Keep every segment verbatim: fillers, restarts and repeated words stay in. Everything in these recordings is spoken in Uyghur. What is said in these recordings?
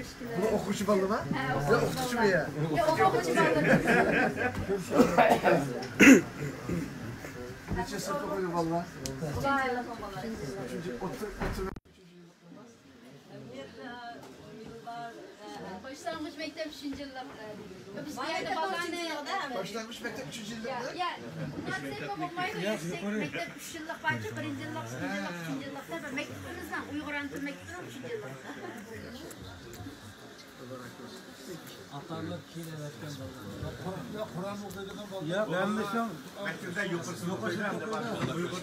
بۇ ئوقۇغۇچى بالىما؟ يا ئوقۇتقۇچىمۇ يا؟ نەچچە سىنىپتا ئوقۇيدۇ بالىلار؟ ئوتتۇرا، ئوتتۇرا. باشلانغۇچ مەكتەپ ئۈچىنچى يىللىق. بىز بۇ يەردە بالىلارنى باشلانغۇچ مەكتەپ ئۈچىنچى يىللىق. يا، يا. ئۇنداق دېسەك بولمايدۇ. يۈكسەك مەكتەپ ئۈچ يىللىق بارچۇ، بىرىنچى يىللىق، ئىككىنچى يىللىق، ئۈچىنچى يىللىق دەپ مەكتىپىمىزنىڭ ئۇيغۇر ئانا تىل مەكتىپىنىڭ ئۈچىنچى يىللىق. ئاتا-ئانىلار كېيىن ئەۋەتكەن بالىلار. ياق، ھەممىسىنىڭ مەكتەپتە يۇقىرى سىنىپ ئوقۇيدۇ، ئەمدى ئۇيغۇر،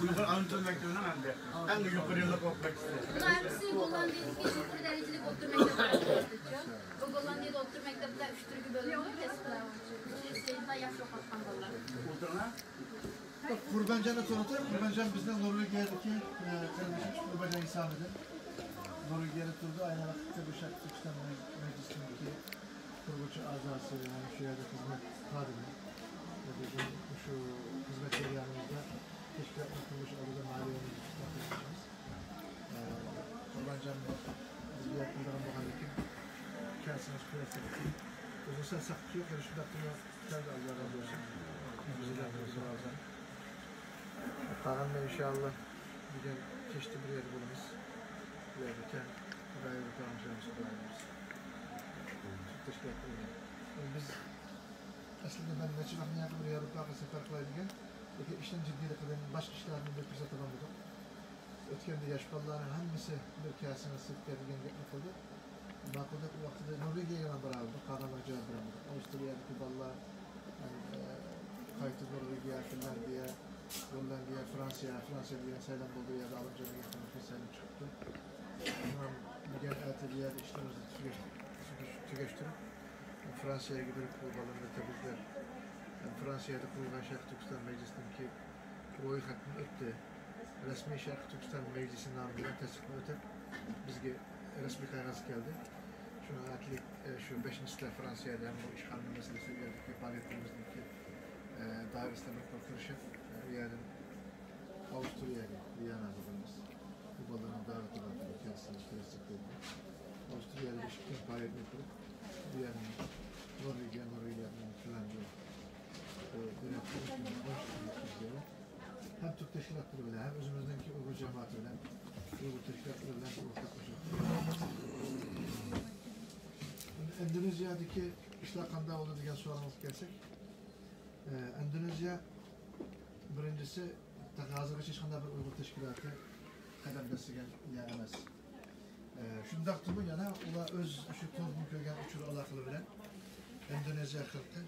ئۇيغۇر ئانا تىل مەكتىپىنىڭ ئەمدى ئەڭ يۇقىرى يىللىق ئوقۇغۇچىسى. بۇلار ھەممىسى گوللاندىيەدىكى يۇقىرى دەرىجىلىك ئوتتۇرا مەكتەپلەر. بۇ گوللاندىيەدە ئوتتۇرا مەكتەپلەر ئۈچ تۈرگە بۆلۈنىدۇ، كەسىپلەر بويىچە. ئۈچىنچى سىنىپتا ياخشى ئوقۇۋاتقان بالىلار. قۇربانجاننى تونۇتۇپ، قۇربانجان بىزنىڭ نورۋېگىيەدىكى، ئە، قېرىندىشىمىز قۇربانجان ھېسابىدىن نورۋېگىيەدە تۇرىدۇ. ئاينى ۋاقىتتا بۇ شەرقىي تۈركىستان مەجلىسىنىڭكى قۇرغۇچى ئەزاسى، يەنى شۇ يەردە خىزمەت خادىمى. ۋە بىزنىڭ شۇ خىزمەت جەريانىمىزدا تەشكىلاتنىڭ قۇرۇلۇشى ئالدىدا مالىيە ئورنىتىشنى قىلىشىمىز. ئە، قۇربانجان بىزگە يېقىندىن بولغاندىكىن كەلسىڭىز كۆرسەتسەك. ئۆزى سەل ساقىتى يوق، يەنە شۇنداق كەلدى، ئاللا رازى بولسۇن. بىزلەر بىلەن رازى. قالغاندا ئىنشائاللا بۈگۈن كەچتە بىر يەردە بولىمىز. بۇ يەردە كەڭ خۇدايىمىز بېرىشىمىز خۇدايىمىز. تۈرك تەشكىلاتى بىلەن. بىز ئەسلىدە مەن نەچچە ۋاقىتتىن ياقى بىر ياۋروپاغا سەپەر قىلاي دېگەن، لېكىن ئىشنىڭ جىددىيلىقىدىن باشقا ئىشلاردىن بىر پۇرسەت تاپالمىدۇق. ئۆتكەندە ياش بالىلارنىڭ ھەممىسى بىر كەلسىڭىز سىرتقا دېگەن گەپنى قىلدى. ماقۇل دەپ، ئۇ ۋاقتىدا نورۋېگىيەگە بارالمىدۇق، قالغانلىرىغا جاۋاب بېرەلمىدۇق. ئاۋسترىيەدىكى بالىلار، ئە، قايتىپ نورۋېگىيە، فىنلاندىيە، گوللاندىيە، فرانسىيە، فرانسىيەدە يەنە سايلام بولدى، ئۇ يەردە ئالىمجان دېگەن قېرىندىشىمىز سايلىنىپ چىقىپتۇ. بۈگۈن ئەتە بۇ يەردە ئىشلىرىمىزنى تۈگەش-، تۈگەشتۈرۈپ، فرانسىيەگە بېرىپ، بۇ بالىلارنى تەبرىكلەپ، فرانسىيەدە قۇرۇلغان شەرقىي تۈركىستان مەجلىسىنىڭكى رويخەتتىن ئۆتتى. رەسمىي شەرقىي تۈركىستان مەجلىسى نامى بىلەن تەستىقنى ئۆتەپ، بىزگە رەسمىي قەغەز كەلدى. شۇنىڭ ئەتىلىك، ئە، شۇ بەشىنچى سىلەر فرانسىيەدە ھەم بۇ ئىشخانا مەسىلىسى، ئۇ يەردىكى پائالىيەتلىرىمىزنىڭكى، ئە، دائىرىسىدە بىر قول كۆرۈشۈپ، ئە، ئۇ يەردىن ئاۋسترىيەگە، ۋىياناغا بارىمىز. بۇ بالىلارنىڭ داۋىتى بار، كەلسىڭىز كۆرسەتسەك دېدى. ئاۋسترىيەدە ئىككى كۈن پائالىيەتنى ئۆتكۈزۈپ، بۇ يەردىن نورۋېگىيە، نورۋېگىيەدىن فىنلاندىيە، ئە، دۆلەت ھەم تۈرك تەشكىلاتلىرى بىلەن، ھەم ئۆزىمىزنىڭكى ئۇيغۇر جامائىتى بىلەن، ئۇيغۇر تەشكىلاتلىرى بىلەن ئورتاقلىشىپ. ئىندونېزىيەدىكى ئىشلار قانداق بولدى دېگەن سوئالىڭىزغا كەلسەك، ئە، ئىندونېزىيە بىرىنچىسى، تېخى ھازىرغىچە ھېچقانداق بىر ئۇيغۇر تەشكىلاتى قەدەم دەسسىگەن يەر ئەمەس. ئە، شۇنداقتىمۇ يەنە ئۇلار ئۆز شۇ تورىدىن كۆرگەن ئۇچۇر ئالاقىلىرى بىلەن ئىندونېزىيە خەلقى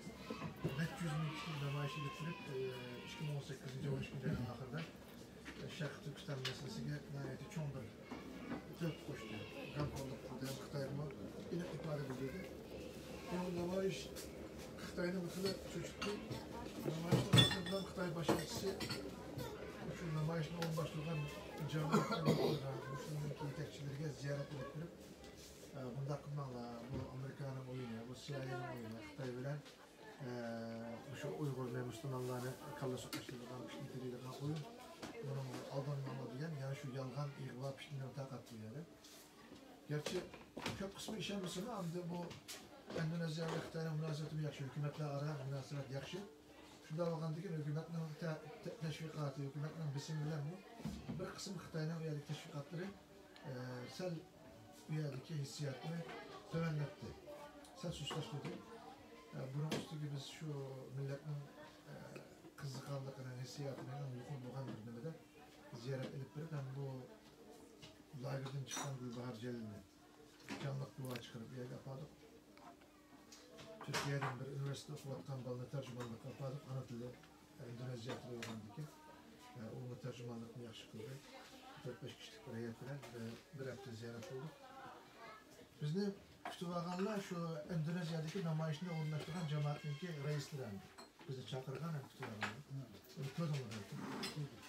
نەچچە يۈز مىڭ كىشىلىك نامايىش ئېلىپ كېلىپ، ئىككى مىڭ ئون سەككىزىنچى يىل ئون ئۈچىنچى ئاينىڭ ئاخىرىدا شەرقىي تۈركىستان مەسىلىسىگە ناھايىتى چوڭ بىر تۆھپە قوشتى. غەمخورلۇق قىلدى ھەم خىتايغىمۇ ئېنىق ئىپادە بىلدۈردى. بۇ نامايىش خىتاينى بىر خىلى چۆچۈتتى. نامايىشنىڭ ئاخىرىدا خىتاي باش ئەلچىسى شۇ نامايىشنى ئورۇنلاشتۇرغان جامائەتكە، مۇشۇنىڭ يېتەكچىلىرىگە زىيارەت ئېلىپ بېرىپ، ئە، بۇنداق قىلماڭلار، بۇ ئامېرىكانىڭ ئويۇنى، بۇ سىئايئېنىڭ ئويۇنى، خىتاي بىلەن، ئە، مۇشۇ ئۇيغۇرنى، مۇسۇلمانلارنى كاللا سوقۇشتۇرىدىغان، ئىشلىتىدىغان ئويۇن، بۇنىڭغا ئالدانماڭلار دېگەن، يەنە شۇ يالغان ئىغۋا پىتنىنى تارقاتتى يەنە. گەرچە كۆپ قىسمى ئىشەنمىسىمۇ، ئەمدى بۇ ئىندونېزىيە بىلەن خىتاينىڭ مۇناسىۋىتىمۇ ياخشى، ھۆكۈمەتلەر ئارا مۇناسىۋەت ياخشى. شۇنداق بولغاندىكىن ھۆكۈمەتنىڭ تە-، تە-، تەشۋىقاتى، ھۆكۈمەتنىڭ بېسىمى بىلەنمۇ بىر قىسىم خىتاينىڭ ئۇ يەردىكى تەشۋىقاتلىرى، ئە، سەل ئۇ يەردىكى ھېسسىياتنى تۆۋەنلەتتى، سەل سۇسلاشتۇردى. ئە، بۇنىڭ ئۈستىگە بىز شۇ مىللەتنىڭ، ئە، قىزىقارلىقىنىڭ، ھېسسىياتىنىڭ ئەڭ يۇقىرى بولغان بىر نېمىدە زىيارەت ئېلىپ بېرىپ، ھەم بۇ لاگېردىن چىققان گۈلباھار جېلىلنى جانلىق گۇۋاھ چىقىرىپ ئۇ يەرگە ئاپاردۇق. تۈركىيەدىن بىر ئۇنىۋېرسىتېتتا ئوقۇۋاتقان بالىنى تەرجىمانلىققا ئاپاردۇق، ئانا تىلى ئىندونېزىيە تىلى بولغاندىكىن، ئۇمۇ تەرجىمانلىقنى ياخشى قىلدى. تۆت-بەش كىشىلىك بىر ھەيئەت بىلەن بىر، بىر ھەپتە زىيارەت قىلدۇق. بىزنى كۈتۈۋالغانلار شۇ ئىندونېزىيەدىكى نامايىشنى ئورۇنلاشتۇرغان جامائەتنىڭكى رەئىسلىرى ئەمدى. بىزنى چاقىرغان ھەم كۈتۈۋالغان. ئۇنى كۆردۈڭلار بەلكىم.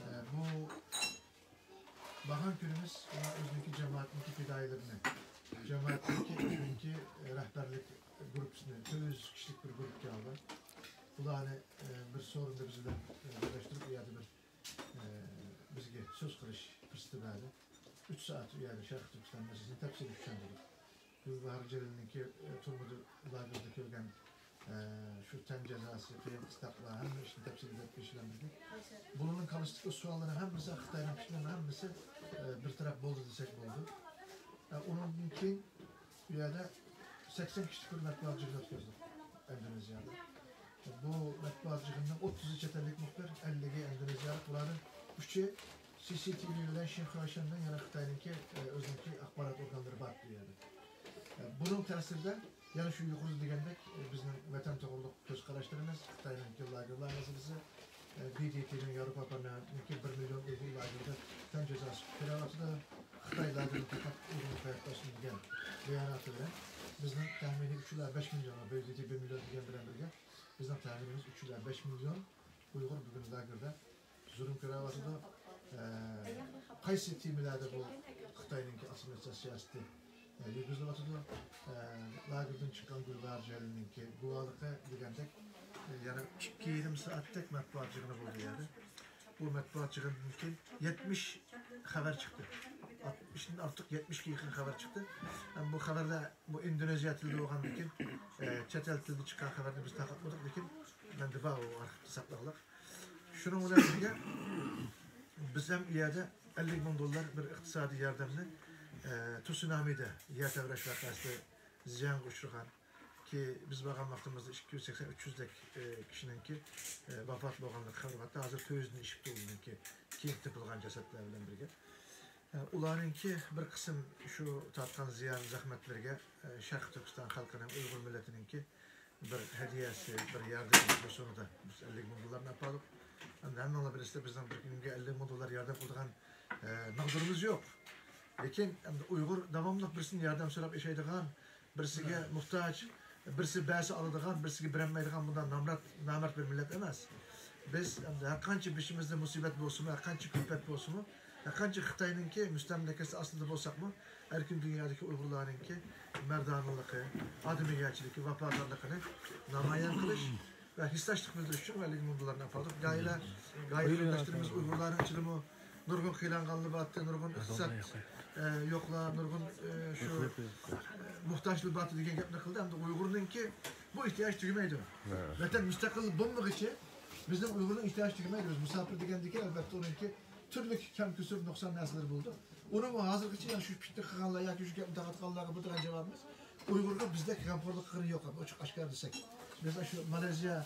ئە، بۇ بارغان كۈنىمىز ئۇلار ئۆزىنىڭكى جامائەتنىڭكى پىدائىيلىرىنى، جامائەتنىڭكى ئۆزىنىڭكى رەھبەرلىك گۇرۇپپىسىنى، تۆت يۈز كىشىلىك بىر گۇرۇپپىغا ئالدى. بۇلارنى، ئە، بىر سورۇندا بىز بىلەن، ئە، بىرلەشتۈرۈپ، ئۇ يەردە بىر، ئە، بىزگە سۆز قىلىش پۇرسىتى بەردى. ئۈچ سائەت ئۇ يەردە شەرقىي تۈركىستان مەسىلىسىنى تەپسىلىي چۈشەندۈردۇق. گۈلباھار جېلىلنىڭكى، ئە، تۈرمىدە، لاگېردا كۆرگەن، ئە، شۇ تەن جازاسى، قىيىن قىستاقلار، ھەممە ئىشنى تەپسىلىي دەپ بېرىشلەرنى بىلدى. بۇنىڭ كاللىسىدىكى سوئاللارنىڭ ھەممىسى خىتاينىڭ پىكرىنىڭ ھەممىسى، ئە، بىر تەرەپ بولدى دېسەك بولىدۇ. ئە، ئۇنىڭدىن كېيىن بۇ يەردە سەكسەن كىشىلىك بىر مەتبۇئات يىغىنى ئۆتكۈزدۇق ئىندونېزىيەدە. بۇ مەتبۇئات يىغىنىنىڭ ئوتتۇزى چەت ئەللىك مۇخبىر، ئەللىكى ئىندونېزىيەلىك، بۇلارنىڭ ئۈچى سى سى تى ۋى بىلەن شىنخۇا شەنبەن، يەنە خىتاينىڭكى، ئە، ئۆزىنىڭكى ئاخبارات ئورگانلىرى بار بۇ يەردە. ئە، بۇنىڭ تەسىرىدە يەنە شۇ يۇقىرىدا دېگەندەك، ئە، بىزنىڭ ۋەتەن توغرۇلۇق كۆز قاراشلىرىمىز، خىتاينىڭكى لاگېرلار مەسىلىسى، ئە، بى دى تىنىڭ ياۋروپا پارلامېنتىنىڭكى بىر مىليون ئۇيغۇر لاگېردا تەن جازاسى كۈتۈپ كېلىۋاتىدۇ. خىتاي لاگېرنى تاقاپ ئۇيغۇرنى قايتۇرسۇن دېگەن باياناتى بىلەن بىزنىڭ تەخمىنىي ئۈچ يۈز بەش مىليون، بى دى تى بىر مىليون دېگەن بىلەن بىرگە، بىزنىڭ تەخمىنىمىز ئۈچ يۈز بەش مىليون ئۇيغۇر بۈگۈن لاگېردا زۇلۇم كۆرۈۋاتىدۇ. ئە، قايسى تېمىلاردا بۇ خىتاينىڭكى ئاسسىمىلياتسىيە سىياسىتى، ئە، يۈرگۈزۈلۈۋاتىدۇ؟ ئە، لاگېردىن چىققان گۈلباھار جېلىلنىڭكى گۇۋاھلىقى دېگەندەك، ئە، يەنە ئىككى يېرىم سائەتتەك مەتبۇئات يىغىنى بولدى يەردە. بۇ مەتبۇئات يىغىنىدىن كېيىن يەتمىش خەۋەر چىقتى. ئاتمىشتىن ئارتۇق، يەتمىشكە يېقىن خەۋەر چىقتى. ھەم بۇ خەۋەرلەر بۇ ئىندونېزىيە تىلىدا بولغاندىكىن، ئە، چەت ئەل تىلىدا چىققان خەۋەرنى بىز تارقاتمىدۇق، لېكىن مەندە بار ئۇ ئارخىپتا ساقلىغلىق. شۇنىڭ بىلەن بىرگە، بىز ھەم ئۇ يەردە ئەللىك مىڭ دوللار بىر ئىقتىسادىي ياردەمنى، ئە، تسۇنامىدە يەر تەۋرەش ۋەقەسىدە زىيانغا ئۇچرىغان، كى، بىز بارغان ۋاقتىمىزدا ئىككى يۈز سەكسەن، ئۈچ يۈزدەك، ئە، كىشىنىڭكى، ئە، ۋاپات بولغانلىقى خەۋىرى بارتى. ھازىر تۆت يۈزدىن ئېشىپتۇ ئۇنىڭكى كېيىن تېپىلغان جەسەتلەر بىلەن بىرگە. ئە، ئۇلارنىڭكى بىر قىسىم شۇ تارتقان زىيان، زەخمەتلىرىگە، ئە، شەرقىي تۈركىستان خەلقىنىڭ، ئۇيغۇر مىللىتىنىڭكى بىر ھەدىيەسى، بىر ياردىمى ھۆسنىدا بىز ئەللىك مىڭ دوللارنى ئاپاردۇق. ئەمدى ھەممىڭلار بىلىسىلەر، بىزنىڭ بىر كۈنگە ئەللىك مىڭ دوللار ياردەم قىلىدىغان، ئە، مەقدۇرىمىز يوق. لېكىن ئەمدى ئۇيغۇر داۋاملىق بىرسىدىن ياردەم سوراپ ياشايدىغان، بىرسىگە موھتاج، بىرسى بەرسە ئالىدىغان، بىرسىگە بېرەلمەيدىغان بۇنداق نامرات، نامەرد بىر مىللەت ئەمەس. بىز ئەمدى ھەرقانچە بېشىمىزدا مۇسىبەت بولسىمۇ، ھەرقانچە كۈلپەت بولسىمۇ، ھەرقانچە خىتاينىڭكى مۇستەملىكىسى ئاستىدا بولساقمۇ، ئەركىن دۇنيادىكى ئۇيغۇرلارنىڭكى مەردانىلىقى، ئادىمىيەتچىلىكى، ۋاپادارلىقىنى نامايان قىلىش ۋە ھېسداشلىق بىلدۈرۈش ئۈچۈن ئەللىك مىڭ دوللارنى ئاپاردۇق. گاھىدا، گاھىدا قېرىنداشلىرىمىز ئۇيغۇرلارنىڭ ئىچىدىمۇ نۇرغۇن قىينالغانلار بارتتى، نۇرغۇن ئىقتىساد، ئە، يوقلار، نۇرغۇن، ئە، شۇ، ئە، موھتاجلار بارتتى دېگەن گەپنى قىلدى. ئەمدى ئۇيغۇرنىڭكى بۇ ئېھتىياج تۈگىمەيدۇ. ۋەتەن مۇستەقىل بولمىغۇچە بىزنىڭ ئۇيغۇرنىڭ ئېھتىياجى تۈگىمەيدۇ. بىز مۇساپىر دېگەندىكىن، ئەلۋەتتە، ئۇنىڭكى تۈرلۈك كەم-كۈسۈر، نۇقسان نەرسىلىرى بولىدۇ. ئۇنىڭ ھازىرغىچە يەنە شۇ پىتنە قىلغانلار ياكى شۇ گەپنى تارقاتقانلارغا بىر دېگەن جاۋابىمىز، ئۇيغۇرغا بىزدەك غەمخورلۇق قىلغىنى يوق، ئوچۇق ئاشكارا دېسەك. بىز شۇ مالايزىيە،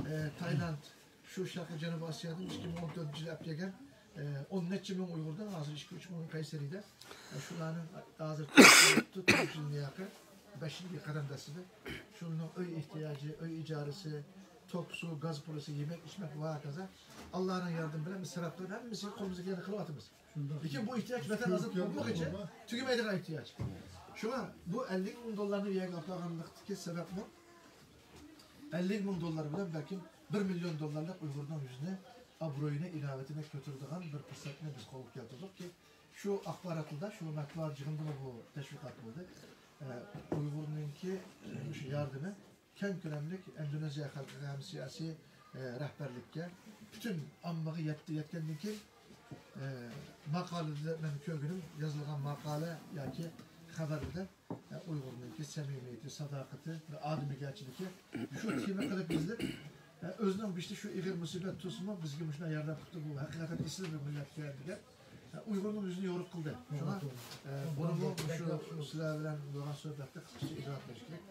ئە، تايلاند، شۇ شەرقىي جەنۇبىي ئاسىيادىن ئىككى مىڭ ئون تۆتىنچى يىلى ئەپ كەلگەن، ئە، ئون نەچچە مىڭ ئۇيغۇردىن ھازىر ئىككى ئۈچ مىڭ قەيسەرىدە. ئە، شۇلارنىڭ ھازىر تۆت يۈز مىليارغا بەش يىللىق قەدەم دەسسىدى. شۇنىڭ ئۆي ئېھتىياجى، ئۆي ئىجارىسى، توك، سۇ، گاز پۇلىسى، يېمەك، ئىچمەك ۋە ھاكازا. ئاللانىڭ ياردىمى بىلەن بىز سەۋەب قىلىپ ھەممىسىنى قولىمىزدىن كەلگەننى قىلىۋاتىمىز. لېكىن بۇ ئېھتىياج ۋەتەن ئازاد بولمىغۇچە تۈگىمەيدىغان ئېھتىياج. شۇڭا بۇ ئەللىك مىڭ دوللارنى ئۇ يەرگە ئاپارغانلىقتىكى سەۋەبمۇ، ئەللىك مىڭ دوللار بىلەن بەلكىم بىر مىليون دوللارلىق ئۇيغۇرنىڭ يۈزىنى، ئابرۇيىنى، ئىناۋىتىنى كۆتۈرىدىغان بىر پۇرسەتنى بىز قولغا كەلتۈردۇقكى، شۇ ئاخباراتلىدا، شۇ مەتبۇئات يىغىنىدىمۇ بۇ تەشۋىقات بولدى. ئە، ئۇيغۇرنىڭكى، ئە، شۇ ياردىمى كەڭ كۆلەملىك ئىندونېزىيە خەلقىگە ھەم سىياسىي، ئە، رەھبەرلىككە، پۈتۈن ئاممىغا يەتتى، يەتكەندىن كېيىن، ئە، ماقالىدە مەن كۆرگىنىم، يازىلغان ماقالە ياكى خەۋەردە، ئە، ئۇيغۇرنىڭكى سەمىمىيىتى، ساداقىتى ۋە ئادىمىيەتچىلىكى شۇ تېما قىلىپ يېزىلىپ، ئە، ئۆزىنىڭ بېشىدا شۇ ئېغىر مۇسىبەت تۇرسىمۇ، بىزگە مۇشۇنداق ياردەم قىپتۇ، بۇ ھەقىقەتەن ئېسىل بىر مىللەتكەن دېگەن. ئۇيغۇرنىڭ يۈزىنى يورۇق قىلدى. شۇڭا، ئە، بۇنىمۇ مۇشۇ سىلەر بىلەن بولغان سۆھبەتتە قىسقىچە ئىزاھات بېرىش كېرەك.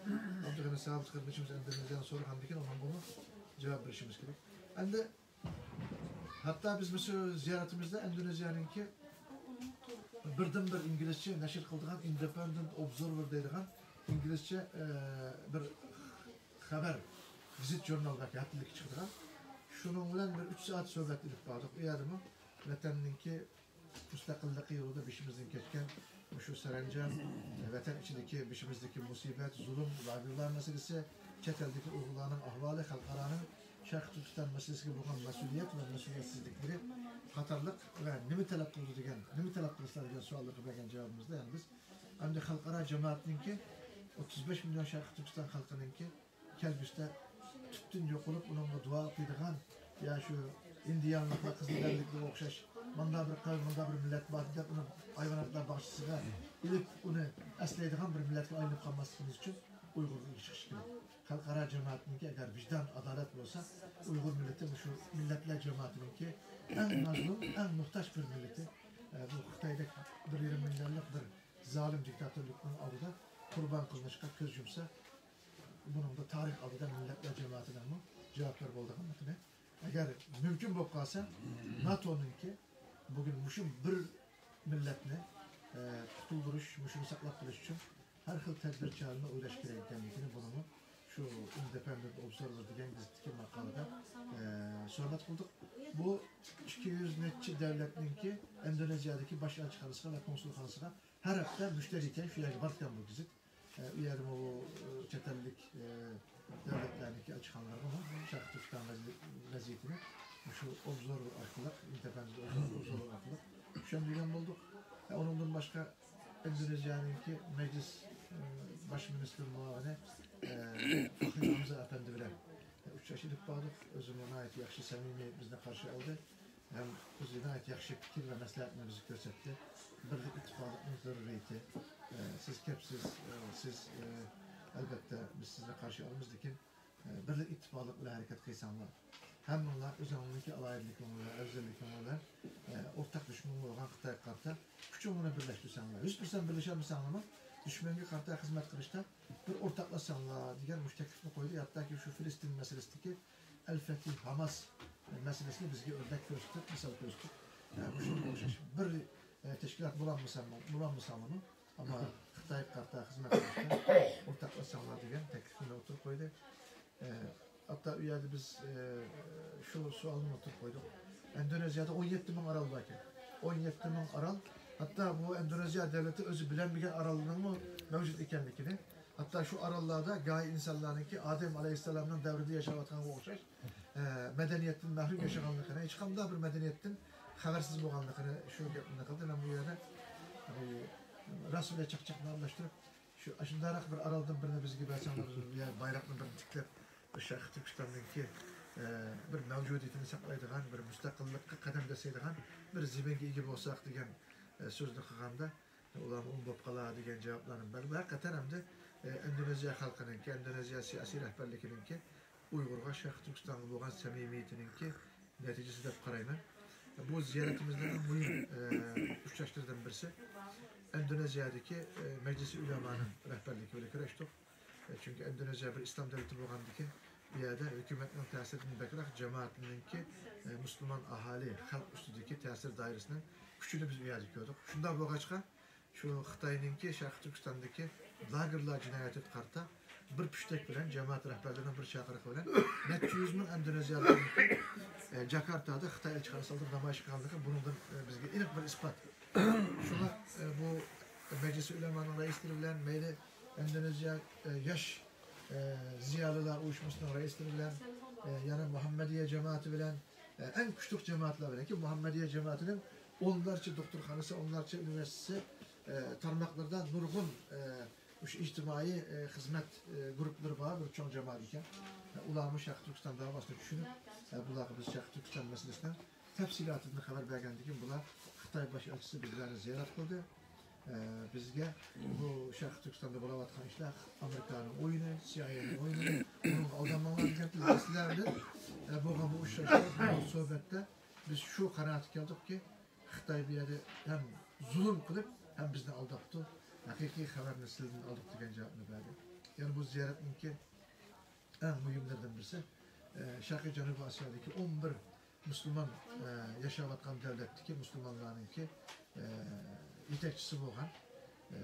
ئابدۇغېنى سابىت قېرىندىشىمىز ئىندونېزىيەدىن سورىغاندىكىن، ئۇنىڭغىمۇ جاۋاب بېرىشىمىز كېرەك. ئەمدى ھەتتا بىز مۇشۇ زىيارىتىمىزدە ئىندونېزىيەنىڭكى بىردىنبىر ئىنگلىزچە نەشر قىلىدىغان ئىندېپېندېنت ئوبزېرۋېر دەيدىغان ئىنگلىزچە، ئە، بىر خەۋەر، گېزىت ژۇرنال، بەلكى ھەپتىلىككە چىقىدىغان. شۇنىڭ بىلەن بىر ئۈچ سائەت سۆھبەت ئېلىپ باردۇق. ئۇ يەردىمۇ ۋەتەننىڭكى مۇستەقىللىقى يولىدا بېشىمىزدىن كەچكەن مۇشۇ سەرەنجام، ۋەتەن ئىچىدىكى بېشىمىزدىكى مۇسىبەت، زۇلۇم، لاگېرلار مەسىلىسى، چەت ئەلدىكى ئۇيغۇرلارنىڭ ئەھۋالى، خەلقئارانىڭ شەرقىي تۈركىستان مەسىلىسىگە بولغان مەسئۇلىيەت ۋە مەسئۇلىيەتسىزلىكلىرى قاتارلىق ۋە نېمە تەلەپ قىلىدۇ دېگەن، نېمە تەلەپ قىلىسىلەر دېگەن سوئاللارغا بەرگەن جاۋابىمىزدا، يەنە بىز ئەمدى خەلقئارا جامائەتنىڭكى ئوتتۇز بەش مىليون شەرقىي تۈركىستان خەلقىنىڭكى كەلگۈسىدە تۈپتىن يوقىلىپ، ئۇنىڭغا دۇئا ئوقۇيدىغان، يا شۇ ئىندىيانلىقلار، قىزىلدەرىلىكلەرگە ئوخشاش ماندا بىر قەۋم، ماندا بىر مىللەت بار دەپ، ئۇنى ھايۋاناتلار باغچىسىغا ئېلىپ، ئۇنى ئەسلەيدىغان بىر مىللەتكە ئايلىنىپ قالماسلىقىمىز ئۈچۈن ئۇيغۇرغا چىقىش كېرەك. خەلقئارا جامائەتنىڭكى ئەگەر ۋىجدان، ئادالەت بولسا، ئۇيغۇر مىللىتى مۇشۇ مىللەتلەر جامائىتىنىڭكى ئەڭ مەزلۇم، ئەڭ موھتاج بىر مىللىتى. ئە، بۇ خىتايدەك بىر يېرىم مىليونلۇق بىر زالىم دىكتاتورلۇقنىڭ ئالدىدا قۇربان قىلىنىشقا كۆز يۇمسا، بۇنىڭدا تارىخ ئالدىدا مىللەتلەر جامائىتىنىڭمۇ جاۋابكار بولىدىغانلىقىنى، ئەگەر مۇمكىن بولۇپ قالسا، ناتونىڭكى بۈگۈن مۇشۇ بىر مىللەتنى، ئە، قۇتۇلدۇرۇش، مۇشۇنى ساقلاپ قېلىش ئۈچۈن ھەر خىل تەدبىر چارىنى ئويلاش كېرەك ئىكەنلىكىنى بۇنىمۇ شۇ ئىندېپېندېنت ئوبزېرۋېر دېگەن گېزىتتىكى ماقالىدا، ئە، سۆھبەت قىلدۇق. بۇ ئىككى يۈز نەچچە دەۋلەتنىڭكى ئىندونېزىيەدىكى باش ئەلچىخانىسىغا ۋە كونسۇلخانىسىغا ھەر ھەپتە مۇشتەرى ئىكەن، شۇ يەرگە بارىدىكەن بۇ گېزىت. ئە، ئۇ يەردىمۇ بۇ، ئە، چەت ئەللىك، ئە، دۆلەتلەرنىڭكى ئەلچىخانىلىرىغىمۇ شەرقىي تۈركىستان ۋەزىي-، ۋەزىيىتىنى مۇشۇ ئوبزور ئارقىلىق، ئىندېپېندېنت ئوبزور ئارقىلىق چۈشەندۈرگەن بولدۇق. ئە، ئۇنىڭدىن باشقا ئىندونېزىيەنىڭكى مەجلىس، ئە، باش مىنىستىر مۇئاۋىنى، ئە، فەخرى ھامزا ئەپەندى بىلەن ئۇچرىشىپ باردۇق. ئۆزىمۇ ناھايىتى ياخشى، سەمىمىي بىزنى قارشى ئالدى. ھەم ئۆزى ناھايىتى ياخشى پىكىر ۋە مەسلىھەتنى بىزگە كۆرسەتتى. بىرلىك ئىتتىپاقلىقنىڭ زۆرۈرىيىتى. ئە، سىز كەپسىز، ئە، سىز، ئە، ئەلۋەتتە، بىز سىزنى قارشى ئالىمىز، لېكىن، ئە، بىرلىك ئىتتىپاقلىق بىلەن ھەرىكەت قىلساڭلار، ھەممىڭلار ئۆزۈڭلارنىڭكى ئالاھىدىلىكىڭلار بىلەن، ئەۋزەللىكىڭلار بىلەن، ئە، ئورتاق دۈشمەن بولغان خىتايغا قارىتا كۈچۈڭلارنى بىرلەشتۈرسەڭلار، يۈز پىرسەنت بىرلىشەلمىسەڭلارمۇ، دۈشمەنگە قارىتا خىزمەت قىلىشتا بىر ئورتاقلاشساڭلار دېگەن مۇشۇ تەكلىپنى قويدى. ھەتتاكى شۇ فىلىستىن مەسىلىسىدىكى ئەل-فەتھى ھاماس مەسىلىسىنى بىزگە ئۆردەك كۆرسىتىپ، مىسال كۆرسىتىپ، ئە، مۇشۇنىڭغا ئوخشاش بىر، ئە، تەشكىلات بولالمىسا، بولالمىسامۇ، ئەمما خىتايغا قارىتا خىزمەت قىلىشتا ئورتاقلاشساڭلار دېگەن تەكلىپنى ئوتتۇرىغا قويدى. ئە، ھەتتا ئۇ يەردە بىز، ئە، شۇ سوئالنى ئوتتۇرىغا قويدۇق. ئىندونېزىيەدە ئون يەتتە مىڭ ئارال باركەن. ئون يەتتە مىڭ ئارال. ھەتتا بۇ ئىندونېزىيە دۆلىتى ئۆزى بىلەلمىگەن ئارالنىڭمۇ مەۋجۇت ئىكەنلىكىنى، ھەتتا شۇ ئاراللاردا گاھى ئىنسانلارنىڭكى ئادەم ئەلەيھىسسالامنىڭ دەۋرىدە ياشاۋاتقانغا ئوخشاش، ئە، مەدەنىيەتتىن مەھرۇم ياشىغانلىقىنى، ھېچقانداق بىر مەدەنىيەتتىن خەۋەرسىز بولغانلىقىنى شۇ گەپنى قىلدى. مەن بۇ يەردە، ئە، راست بىلەن چاقچاقنى ئارىلاشتۇرۇپ، شۇ، ئاشۇنداقراق بىر ئارالدىن بىرنى بىزگە بەرسەڭلار، بىز بۇ يەر بايراقنى بىرنى تىكلەپ، بىر شەرقىي تۈركىستاندىكى، ئە، بىر مەۋجۇدىيىتىنى ساقلايدىغان، بىر مۇستەقىللىققا قەدەم دەسسەيدىغان بىر زېمىنگە ئىگە بولساق دېگەن، ئە، سۆزنى قىلغاندا، ئۇلارمۇ ئۇم بوپ قالا دېگەن جاۋابلارنى بەردى. بۇ ھەقىقەتەن ئەمدى، ئە، ئىندونېزىيە خەلقىنىڭكى، ئىندونېزىيە سىياسىي رەھبەرلىكىنىڭكى ئۇيغۇرغا، شەرقىي تۈركىستانغا بولغان سەمىمىيىتىنىڭكى نەتىجىسى دەپ قارايمەن. بۇ زىيارىتىمىزنىڭ ئەڭ مۇھىم، ئە، ئۇچراشلىرىدىن بىرسى ئىندونېزىيەدىكى، ئە، مەجلىسى ئۆلەمانىڭ رەھبەرلىكى بىلەن كۆرۈشتۇق. ئە، چۈنكى ئىندونېزىيە بىر ئىسلام دۆلىتى بولغاندىكىن، بۇ يەردە ھۆكۈمەتنىڭ تەسىرىدىن بەكرەك جامائەتنىڭكى، ئە، مۇسۇلمان ئاھالى خەلق ئۈستىدىكى تەسىر دائىرىسىنىڭ كۈچىنى بىز ئۇ يەردە كۆردۇق. شۇنداق بولغاچقا، شۇ خىتاينىڭكى شەرقىي تۈركىستاندىكى لاگېرلار جىنايىتىگە قارىتا بىر پۈشتەك بىلەن، جامائەت رەھبەرلىرىنىڭ بىر چاقىرىقى بىلەن نەچچە يۈز مىڭ ئىندونېزىيەلىك، ئە، جاكارتادا خىتاي ئەلچىخانىسى ئالدىدا نامايىش قىلغانلىقى بۇنىڭدىن، ئە، بىزگە ئېنىق بىر ئىسپات. شۇڭا، ئە، بۇ مەجلىسى ئۆلەمانىڭ رەئىسلىرى بىلەن، مەيلى ئىندونېزىيە، ئە، ياش، ئە، زىيالىيلار ئۇيۇشمىسىنىڭ رەئىسلىرى بىلەن، ئە، يەنە مۇھەممەدىيە جامائىتى بىلەن، ئە، ئەڭ كۈچلۈك جامائەتلەر بىلەن، مۇھەممەدىيە جامائىتىنىڭ ئونلارچە دوختۇرخانىسى، ئونلارچە ئۇنىۋېرسىتېتى، ئە، تارماقلىرىدا نۇرغۇن، ئە، مۇشۇ ئىجتىمائىي، ئە، خىزمەت، ئە، گۇرۇپپىلىرى بار، بىر چوڭ جامائەت ئىكەن. ئە، ئۇلارمۇ شەرقىي تۈركىستان داۋاسىنى چۈشىنىپ، ئە، بۇلارغا بىز شەرقىي تۈركىستان مەسىلىسىنىڭ تەپسىلاتىدىن خەۋەر بەرگەندىن كېيىن، بۇلار خىتاي باش ئەلچىسى بىزلەرنى زىيارەت قىلدى. ئە، بىزگە بۇ شەرقىي تۈركىستاندا بولۇۋاتقان ئىشلار ئامېرىكانىڭ ئويۇنى، سىئايئېنىڭ ئويۇنى، بۇنىڭغا ئالدانماڭلار دېگەن بىلەن سىلەر بىلەن، ئە، بولغان بۇ ئۇچراشۇۋاتقان بۇ سۆھبەتتە بىز شۇ قانائەتكە كەلدۇقكى، خىتاي بۇ يەردە ھەم زۇلۇم قىلىپ، ھەم بىزنى ئالداپتۇ. ھەقىقىي خەۋەرنى سىلەردىن ئالدۇق دېگەن جاۋابنى بەردى. يەنە بۇ زىيارەتنىڭكى ئەڭ مۇھىملىرىدىن بىرسى، ئە، شەرقىي جەنۇبىي ئاسىيادىكى ئون بىر مۇسۇلمان، ئە، ياشاۋاتقان دۆلەتتىكى مۇسۇلمانلارنىڭكى، ئە، يېتەكچىسى بولغان، ئە،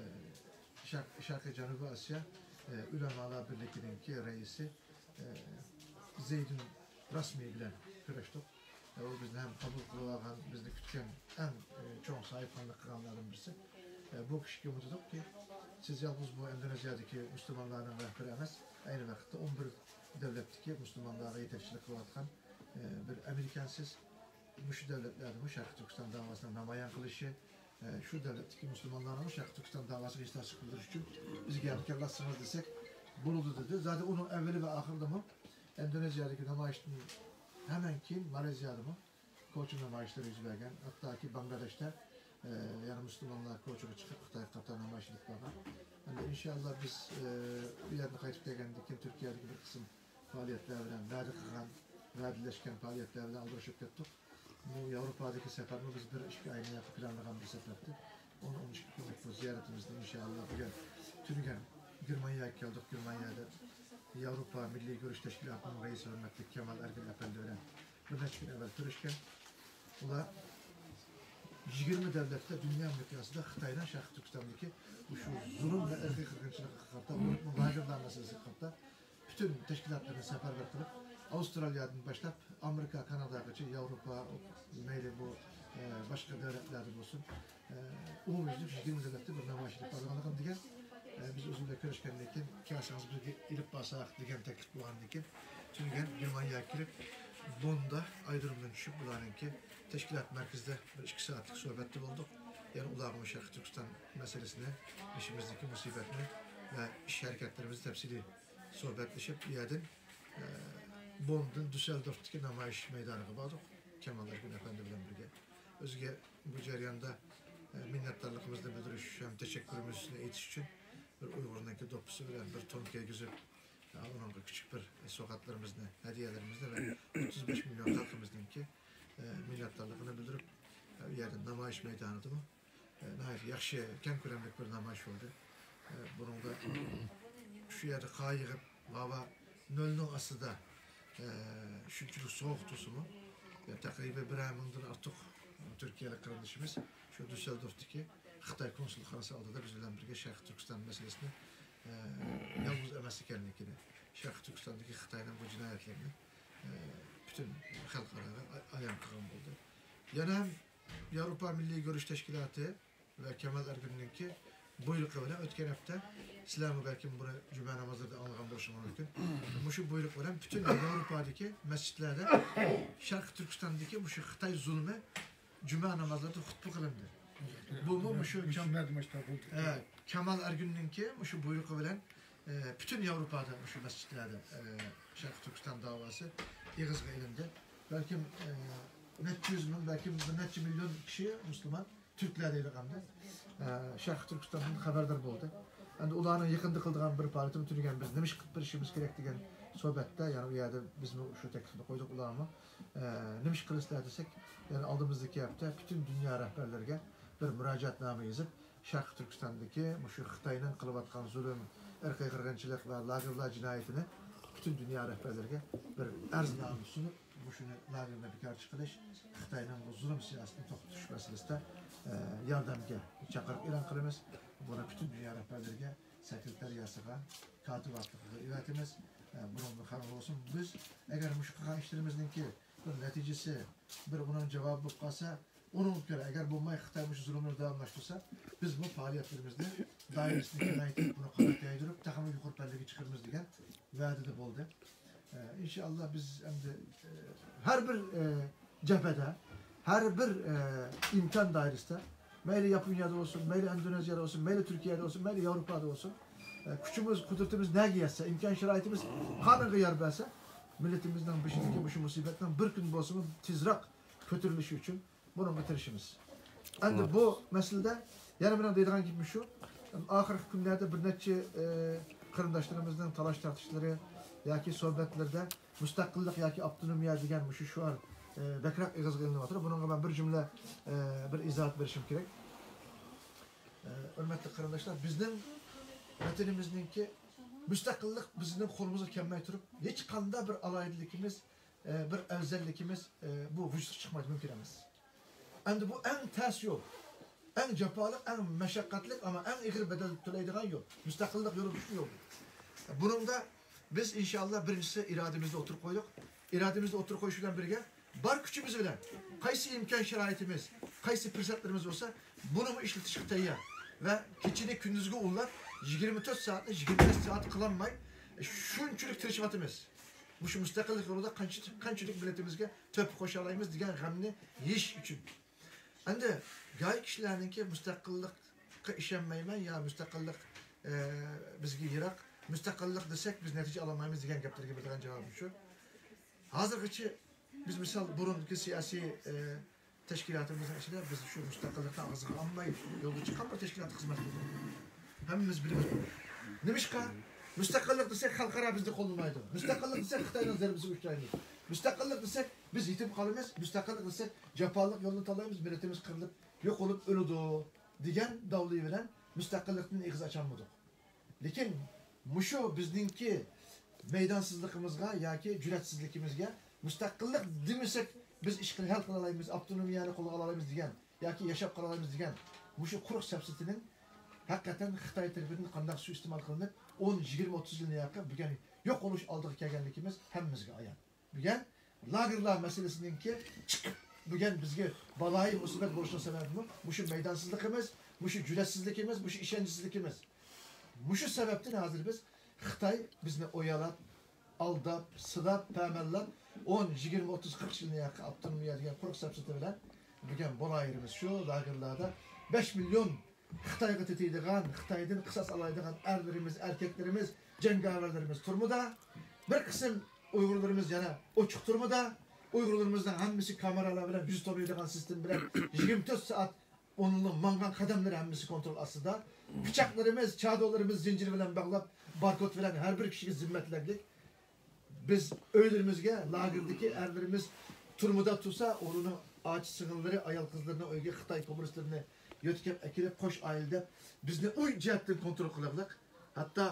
شەرق-، شەرقىي جەنۇبىي ئاسىيا، ئە، ئۆلەمالار بىرلىكىنىڭكى رەئىسى، ئە، زەيدۇن رەسمىي بىلەن كۆرۈشتۇق. ئە، ئۇ بىزنى ھەم قوبۇل قىلىۋالغان، بىزنى كۈتكەن ئەڭ، ئە، چوڭ ساھىبخانلىق قىلغانلاردىن بىرسى. ئە، بۇ كىشىگە ئۇمۇ دېدۇقكى، سىز يالغۇز بۇ ئىندونېزىيەدىكى مۇسۇلمانلارنىڭ رەھبىرى ئەمەس، ئەينى ۋاقىتتا ئون بىر دۆلەتتىكى مۇسۇلمانلارغا يېتەكچىلىك قىلىۋاتقان، ئە، بىر ئەمىر ئىكەنسىز. مۇشۇ دۆلەتلەردىمۇ شەرقىي تۈركىستان داۋاسىنى نامايان قىلىشى، ئە، شۇ دۆلەتتىكى مۇسۇلمانلارنىڭمۇ شەرقىي تۈركىستان داۋاسىغا ھېسداشلىق بىلدۈرۈش ئۈچۈن بىزگە ھەمكارلاشسىڭىز دېسەك بولىدۇ دېدى. زادى ئۇنىڭ ئەۋۋىلى ۋە ئاخىرىدىمۇ ئىندونېزىيەدىكى نامايىشتىن ھەمەن كېيىن مالايزىيادىمۇ كوچا نامايىشلىرى يۈز بەرگەن. ھەتتاكى باڭگلادېشتا، ئە، يەنە مۇسۇلمانلار كوچىغا چىقىپ، خىتايغا قارىتا نامايىش ئېلىپ بارغان. ئەمدى ئىنشاللا بىز، ئە، ئۇ يەردىن قايتىپ كەلگەندىن كېيىن تۈركىيەدىكى بىر قىسىم پائالىيەتلەر بىلەن، ۋەدە قىلغان، ۋەدىلەشكەن پائالىيەتلەر بىلەن ئالدىرىشىپ كەتتۇق. بۇ ياۋروپادىكى سەپەرمۇ بىز بىر ئىككى ئاينى ياقى پىلانلىغان بىر سەپەردى. ئون، ئون ئىككى كۈنلۈك بۇ زىيارىتىمىزنى ئىنشاللا بۈگۈن تۈنۈگۈن گېرمانىيەگە كەلدۇق. گېرمانىيەدە ياۋروپا مىللىي يۈرۈش تەشكىلاتىنىڭ رەئىسى ھۆرمەتلىك كامال ئەركىن ئەپەندى بىلەن بىر نەچچە كۈن ئەۋۋەل كۆرۈشكەن. ئۇلار يىگىرمە دۆلەتتە دۇنيا مىقياسىدا خىتاينىڭ شەرقىي تۈركىستاندىكى مۇشۇ زۇلۇم ۋە ئىرقىي قىرغىنچىلىققا قارىتا، بولۇپمۇ لاگېرلار مەسىلىسىگە قارىتا پۈتۈن تەشكىلاتلىرىنى سەپەرۋەر قىلىپ، ئاۋسترالىيەدىن باشلاپ ئامېرىكا، كاناداغىچە، ياۋروپا، مەيلى بۇ، ئە، باشقا دۆلەتلەردە بولسۇن، ئە، ئومۇميۈزلۈك يىگىرمە دۆلەتتە بىر نامايىش ئېلىپ بارىدىغانلىقىنى دېگەن. ئە، بىز ئۆزى بىلەن كۆرۈشكەندىن كېيىن، كەلسىڭىز بىرگە ئېلىپ بارساق دېگەن تەكلىپ بولغاندىن كېيىن، تۈنۈگۈن گېرمانىيەگە كېلىپ، بوندا ئايرودرومدىن چۈشۈپ، بۇلارنىڭكى تەشكىلات مەركىزىدە بىر ئىككى سائەتلىك سۆھبەتتە بولدۇق. يەنە ئۇلارغىمۇ شەرقىي تۈركىستان مەسىلىسىنى، بېشىمىزدىكى مۇسىبەتنى ۋە ئىش ھەرىكەتلىرىمىزنى تەپسىلىي سۆھبەتلىشىپ، ئۇ يەردىن، ئە، بوندىن دۈسسېلدورفتىكى نامايىش مەيدانىغا باردۇق، كامال ئەركىن ئەپەندى بىلەن بىرگە. ئۆزىگە بۇ جەرياندا، ئە، مىننەتدارلىقىمىزنى بىلدۈرۈش ھەم تەشەككۈرىمىزنى ئېيتىش ئۈچۈن بىر ئۇيغۇرنىڭكى دوپپىسى بىلەن بىر توم كىيگۈزۈپ، ئە، ئۇنىڭغا كىچىك بىر سوۋغاتلىرىمىزنى، ھەدىيەلىرىمىزنى ۋە ئوتتۇز بەش مىليون خەلقىمىزنىڭكى، ئە، مىننەتدارلىقىنى بىلدۈرۈپ، ئە، ئۇ يەردە نامايىش مەيدانىدىمۇ، ئە، ناھايىتى ياخشى، كەڭ كۆلەملىك بىر نامايىش بولدى. ئە، بۇنىڭدا شۇ يەردە قايىغىپ، ھاۋا نۆلنىڭ ئاستىدا، ئە، شۇنچىلىك سوغۇق تۇرسىمۇ، يا، تەقرىبەن بىرەر مىڭدىن ئارتۇق تۈركىيەلىك قېرىندىشىمىز شۇ دۈسسېلدورفتىكى خىتاي كونسۇلخانىسى ئالدىدا بىز بىلەن بىرگە شەرقىي تۈركىستان مەسىلىسىنى، ئە، يالغۇز ئەمەس ئىكەنلىكىنى، شەرقىي تۈركىستاندىكى خىتاينىڭ بۇ جىنايەتلىرىنى، ئە، پۈتۈن خەلقئاراغا ئا-، ئايان قىلغان بولدى. يەنە ياۋروپا مىللىي يۈرۈش تەشكىلاتى ۋە كامال ئەركىننىڭكى بۇيرۇقى بىلەن ئۆتكەن ھەپتە، سىلەرمۇ بەلكىم بۇنى جۈمە نامازلىرىدا ئاڭلىغان بولۇشىڭىز مۇمكىن. مۇشۇ بۇيرۇق بىلەن پۈتۈن ياۋروپادىكى مەسچىتلەردە شەرقىي تۈركىستاندىكى مۇشۇ خىتاي زۇلمى جۈمە نامازلىرىدا خۇتبە قىلىندى. بۇمۇ مۇشۇ كام-، مۇشۇ مەردىن باشلاپ بولدى. ئە، كامال ئەركىننىڭكى مۇشۇ بۇيرۇقى بىلەن، ئە، پۈتۈن ياۋروپادا مۇشۇ مەسچىتلەردە، ئە، شەرقىي تۈركىستان داۋاسى ئېغىزغا ئېلىندى. بەلكىم، ئە، نەچچە يۈز مىڭ، بەلكىم بىر نەچچە مىليون كىشى مۇسۇلمان، تۈركلەر دەيدىغاندا، ئە، شەرقىي تۈركىستاندىن خەۋەردار بولدى. ئەمدى ئۇلارنىڭ يېقىندا قىلىدىغان بىر پائالىيىتىمۇ تۈنۈگۈن بىز نېمە ئىش قىلىپ بېرىشىمىز كېرەك دېگەن سۆھبەتتە، يەنى ئۇ يەردە بىزمۇ شۇ تەكلىپنى قويدۇق ئۇلارغىمۇ. ئە، نېمە ئىش قىلىسىلەر دېسەك، يەنى ئالدىمىزدىكى ھەپتە پۈتۈن دۇنيا رەھبەرلىرىگە بىر مۇراجىئەتنامە يېزىپ، شەرقىي تۈركىستاندىكى مۇشۇ خىتاينىڭ قىلىۋاتقان زۇلۇم، ئىرقىي قىرغىنچىلىق ۋە لاگېرلار جىنايىتىنى پۈتۈن دۇنيا رەھبەرلىرىگە بىر ئەرزنامە سۇنۇپ، مۇشۇنى لاگېرنى بىكارچە قىلىش، خىتاينىڭ بۇ زۇلۇم سىياسىتىنى توختىتىش مەسىلىسىدە، ئە، ياردەمگە چاقىرىق ئېلان قىلىمىز. بۇنى پۈتۈن دۇنيا رەھبەرلىرىگە، سېكرېتارىياسىغا، كاتىۋاتلىقىغا ئېۋەتىمىز. ئە، بۇنىڭدىن خەۋەر بولسۇن. بىز ئەگەر مۇشۇ قىلغان ئىشلىرىمىزنىڭكى بىر نەتىجىسى، بىر ئۇنىڭ جاۋابى بولۇپ قالسا، ئۇنىڭغا كۆرە، ئەگەر بولماي خىتاي مۇشۇ زۇلۇمنى داۋاملاشتۇرسا، بىزمۇ پائالىيەتلىرىمىزنى دائىرىسىنى كېڭەيتىپ، بۇنى قانات يايدۇرۇپ، تېخىمۇ يۇقىرى پەللىگە چىقىرىمىز دېگەن ۋەدىدە بولدى. ئە، ئىنشائاللا بىز ئەمدى، ئە، ھەر بىر، ئە، جەبھەدە، ھەر بىر، ئە، ئىمكان دائىرىسىدە، مەيلى ياپونىيەدە بولسۇن، مەيلى ئىندونېزىيەدە بولسۇن، مەيلى تۈركىيەدە بولسۇن، مەيلى ياۋروپادا بولسۇن، ئە، كۈچىمىز، قۇدرىتىمىز نەگە يەتسە، ئىمكان شارائىتىمىز قانىغا يار بەرسە، مىللىتىمىزنىڭ بېشىدىكى مۇشۇ مۇسىبەتنىڭ بىر كۈن بولسىمۇ تېزراق كۆتۈرۈلۈشى ئۈچۈن بۇنىڭغا تىرىشىمىز. ئەمدى بۇ مەسىلىدە يەنە مېنىڭ دەيدىغان گېپىم شۇ، ئاخىرقى كۈنلەردە بىر نەچچە، ئى، قېرىنداشلىرىمىزنىڭ تالاش تارتىشلىرى ياكى سۆھبەتلىرىدە مۇستەقىللىق ياكى ئاپتونومىيە دېگەن مۇشۇ شوئار، ئى، بەكرەك ئېغىزغا ئېلىنىۋاتىدۇ. بۇنىڭغا مەن بىر جۈملە، ئى، بىر ئىزاھات بېرىشىم كېرەك. ئى، ھۆرمەتلىك قېرىنداشلار، بىزنىڭ ۋەتىنىمىزنىڭكى مۇستەقىللىق بىزنىڭ قولىمىزغا كەلمەي تۇرۇپ، ھېچقانداق بىر ئالاھىدىلىكىمىز، ئە، بىر ئەۋزەللىكىمىز، ئە، بۇ ۋۇجۇدقا چىقمايدۇ، مۇمكىن ئەمەس. ئەمدى بۇ ئەڭ تەس يول، ئەڭ جاپالىق، ئەڭ مەشەققەتلىك، ئەمما ئەڭ ئېغىر بەدەل تۆلەيدىغان يول، مۇستەقىللىق يولى شۇ يول. بۇنىڭدا بىز ئىنشائاللا بىرىنچىسى ئىرادىمىزنى ئوتتۇرىغا قويدۇق. ئىرادىمىزنى ئوتتۇرىغا قويۇش بىلەن بىرگە بار كۈچىمىز بىلەن قايسى ئىمكان شارائىتىمىز، قايسى پۇرسەتلىرىمىز بولسا، بۇنىمۇ ئىشلىتىشكە تەييار. ۋە كېچىنى كۈندۈزگە ئۇللاپ، يىگىرمە تۆت سائەتنى يىگىرمە بەش سائەت قىلالماي، شۇنچىلىك تىرىشىۋاتىمىز. مۇشۇ مۇستەقىللىق يولىدا قانچە-، قانچىلىك مىللىتىمىزگە تۆھپە قوشالايمىز دېگەن غەمنى يېيىش ئۈچۈن. ئەمدى گاھى كىشىلەرنىڭكى مۇستەقىللىققا ئىشەنمەيمەن يا مۇستەقىللىق، ئە، بىزگە يىراق، مۇستەقىللىق دېسەك بىز نەتىجە ئالالمايمىز دېگەن گەپلىرىگە بېرىدىغان جاۋابىم شۇ. ھازىرغىچە بىز مىسال بۇرۇنقى سىياسىي، ئە، تەشكىلاتىمىزنىڭ ئىچىدە بىز شۇ مۇستەقىللىقنى ئاغزىغا ئالماي يولغا چىققان بىر تەشكىلات خىزمەت قىلدۇق. ھەممىمىز بىلىمىز بۇنى. نېمىشقا؟ مۇستەقىللىق دېسەك، خەلقئارا بىزنى قوللىمايدۇ. مۇستەقىللىق دېسەك، خىتاينىڭ زەربىسىگە ئۇچرايمىز. مۇستەقىللىق دېسەك، بىز يېتىم قالىمىز. مۇستەقىللىق دېسەك، جاپالىق يولنى تاللايمىز، مىللىتىمىز قىرىلىپ يوقىلىپ ئۆلىدۇ، دېگەن داۋلى بىلەن مۇستەقىللىقتىن ئېغىز ئاچالمىدۇق. لېكىن مۇشۇ بىزنىڭكى مەيدانسىزلىقىمىزغا ياكى جۈرئەتسىزلىكىمىزگە مۇستەقىللىق دېمىسەك، بىز ئىشقىلىپ ھەل قىلالايمىز، ئاپتونومىيەنى قولغا ئالالايمىز دېگەن ياكى ياشاپ قالالايمىز دېگەن مۇشۇ قۇرۇق سەپسەتىنىڭ ھەقىقەتەن خىتاي تەرىپىدىن قانداق سۇيىئىستېمال قىلىنىپ، ئون، يىگىرمە، ئوتتۇز يىلنى ياقىپ، بۈگۈن يوق بولۇش ئالدىغا كەلگەنلىكىمىز ھەممىمىزگە ئايان. بۈگۈن لاگېرلار مەسىلىسىنىڭكى چىقىپ، بۈگۈن بىزگە بالايىن مۇسىبەت بولۇشىنىڭ سەۋەبىمۇ مۇشۇ مەيدانسىزلىقىمىز، مۇشۇ جۈرئەتسىزلىكىمىز، مۇشۇ ئىشەنچسىزلىكىمىز. مۇشۇ سەۋەبتىن ھازىر بىز خىتاي بىزنى ئويالاپ، ئالداپ، سىلاپ، پەمەللەپ، ئون، يىگىرمە، ئوتتۇز، قىرىق يىلنى ياقى ئاپتونومىيە دېگەن قۇرۇق سەپسەتە بىلەن بۈگۈن بالايىرىمىز شۇ لاگېرلاردا بەش مىليون خىتايغا تېتىيدىغان، خىتايدىن قىساس ئالالايدىغان ئەرلىرىمىز، ئەركەكلىرىمىز، جەڭگەۋەرلىرىمىز تۈرمىدە. بىر قىسىم ئۇيغۇرلىرىمىز يەنە ئوچۇق تۈرمىدە. ئۇيغۇرلىرىمىزنىڭ ھەممىسى كامېرالار بىلەن يۈز تونۇيدىغان سىستېما بىلەن يىگىرمە تۆت سائەت ئۇنىڭ ماڭغان قەدەملىرى ھەممىسى كونترول ئاستىدا. پىچاقلىرىمىز، چادۇرلىرىمىز زىنجىر بىلەن باغلاپ، باركود بىلەن ھەر بىر كىشىگە زىممە تىلەكلىك. بىز ئۆيلىرىمىزگە، لاگېردىكى ئەرلىرىمىز تۈرمىدە تۇرسا، ئۇلارنىڭ ئاچا سىڭىللىرى، ئايال قىزلىرىنىڭ ئۆيىگە خىتاي كوممۇنىستلىرىنى يۆتكەپ ئەكېلىپ، قوش ئائىلە دەپ، بىزنى ئۇ جەھەتتىن كونترول قىلىقلىق. ھەتتا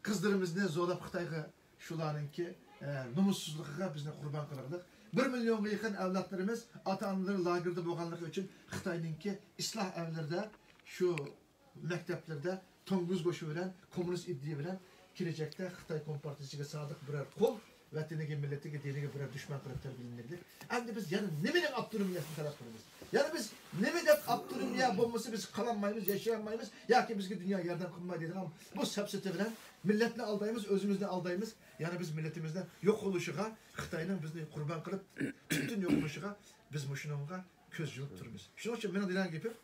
قىزلىرىمىزنى زورلاپ خىتايغا شۇلارنىڭكى، ئە، نومۇسسىزلىقىغا بىزنى قۇربان قىلىقلىق. بىر مىليونغا يېقىن ئەۋلادلىرىمىز ئاتا-ئانىلىرى لاگېردا بولغانلىقى ئۈچۈن خىتاينىڭكى ئىسلاھ ئەۋلىرىدە شۇ مەكتەپلىرىدە توڭگۇز گۆشى بىلەن، كوممۇنىست ئىدىيە بىلەن كېلەچەكتە خىتاي كومپارتىيىسىگە سادىق بىرەر قۇل، ۋەتىنىگە، مىللىتىگە، دىنىگە بىرەر دۈشمەن قىلىپ تەربىيەلىنىدىكى. ئەمدى بىز يەنە نېمىنىڭ ئاپتونومىيەسىنى تەلەپ قىلىمىز؟ يەنە بىز نېمە دەپ ئاپتونومىيە بولمىسا بىز قالالمايمىز، ياشىيالمايمىز ياكى بىزگە دۇنيا ياردەم قىلمايدۇ دەيدىغان بۇ سەپسەتە بىلەن مىللەتنى ئالدايمىز، ئۆزىمىزنى ئالدايمىز. يەنە بىز مىللىتىمىزنىڭ يوق بولۇشىغا، خىتاينىڭ بىزنى قۇربان قىلىپ تۈپتىن يوق بولۇشىغا بىز مۇشۇنىڭغا كۆز يۇمۇپ تۇرىمىز. شۇنىڭ ئۈچۈن مېنىڭ دېگەن گېپىم،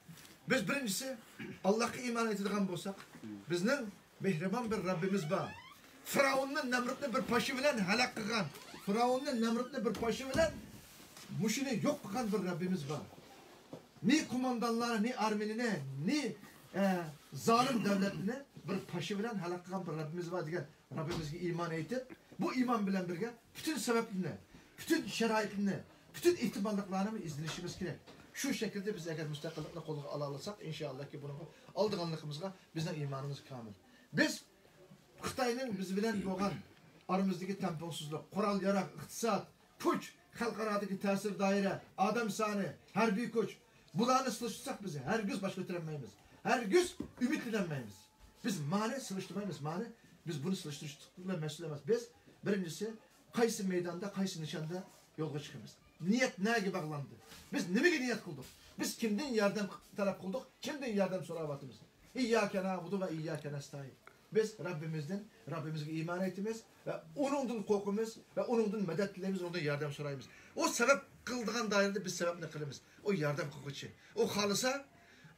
بىز بىرىنچىسى ئاللاھقا ئىمان ئېيتىدىغان بولساق، بىزنىڭ مېھرىبان بىر رەببىمىز بار. فىرئەۋننى، نەمرۇتنى بىر پاشا بىلەن ھالاك قىلغان، فىرئەۋننى، نەمرۇتنى بىر پاشا بىلەن مۇشۇنى يوق قىلغان بىر رەببىمىز بار. نى قوماندانلارنى، نى ئارمىيىنى، نى، ئە، زالىم دۆلەتنى بىر پاشا بىلەن ھالاك قىلغان بىر رەببىمىز بار دېگەن رەببىمىزگە ئىمان ئېيتىپ، بۇ ئىمان بىلەن بىرگە پۈتۈن سەۋەبلىرىنى، پۈتۈن شارائىتنى، پۈتۈن ئېھتىماللىقلارنى ئىزدىنىشىمىز كېرەك. شۇ شەكىلدە بىز ئەگەر مۇستەقىللىقنى قولغا ئالالاىساق، ئىنشائاللاھكى بۇنىڭغا ئالىدىغانلىقىمىزغا بىزنىڭ ئىمانىمىز كامىل. بىز خىتاينىڭ بىز بىلەن بولغان ئارىمىزدىكى تەڭپۇڭسىزلىق، قورال-ياراغ، ئىقتىساد، كۈچ، خەلقئارادىكى تەسىر دائىرە، ئادەم سانى، ھەربىي كۈچ، بۇلارنى سېلىشتۇرساق بىز ھەرگىز باش كۆتۈرەلمەيمىز. ھەرگىز ئۈمىدلىنەلمەيمىز. بىز مانى سېلىشتۇرمايمىز، مانى بىز بۇنى سېلىشتۇرۇشتىن مەسئۇل ئەمەس. بىز بىرىنچىسى قايسى مەيداندا، قايسى نىشاندا يولغا چىقىمىز؟ نىيەت نەگە باغلاندى؟ بىز نېمىگە نىيەت قىلدۇق؟ بىز كىمدىن ياردەم تەلەپ قىلدۇق؟ كىمدىن ياردەم سوراۋاتىمىز؟ ئىيياكە نەئبۇدۇ ۋە ئىيياكە نەستەئىن. بىز رەببىمىزدىن، رەببىمىزگە ئىمان ئېيتىمىز ۋە ئۇنىڭدىن قورقىمىز ۋە ئۇنىڭدىن مەدەت تىلەيمىز، ئۇنىڭدىن ياردەم سورايمىز. ئۇ سەۋەب قىلىدىغان دائىرىدە بىز سەۋەبنى قىلىمىز. ئۇ ياردەم قىلغۇچى. ئۇ خالىسا،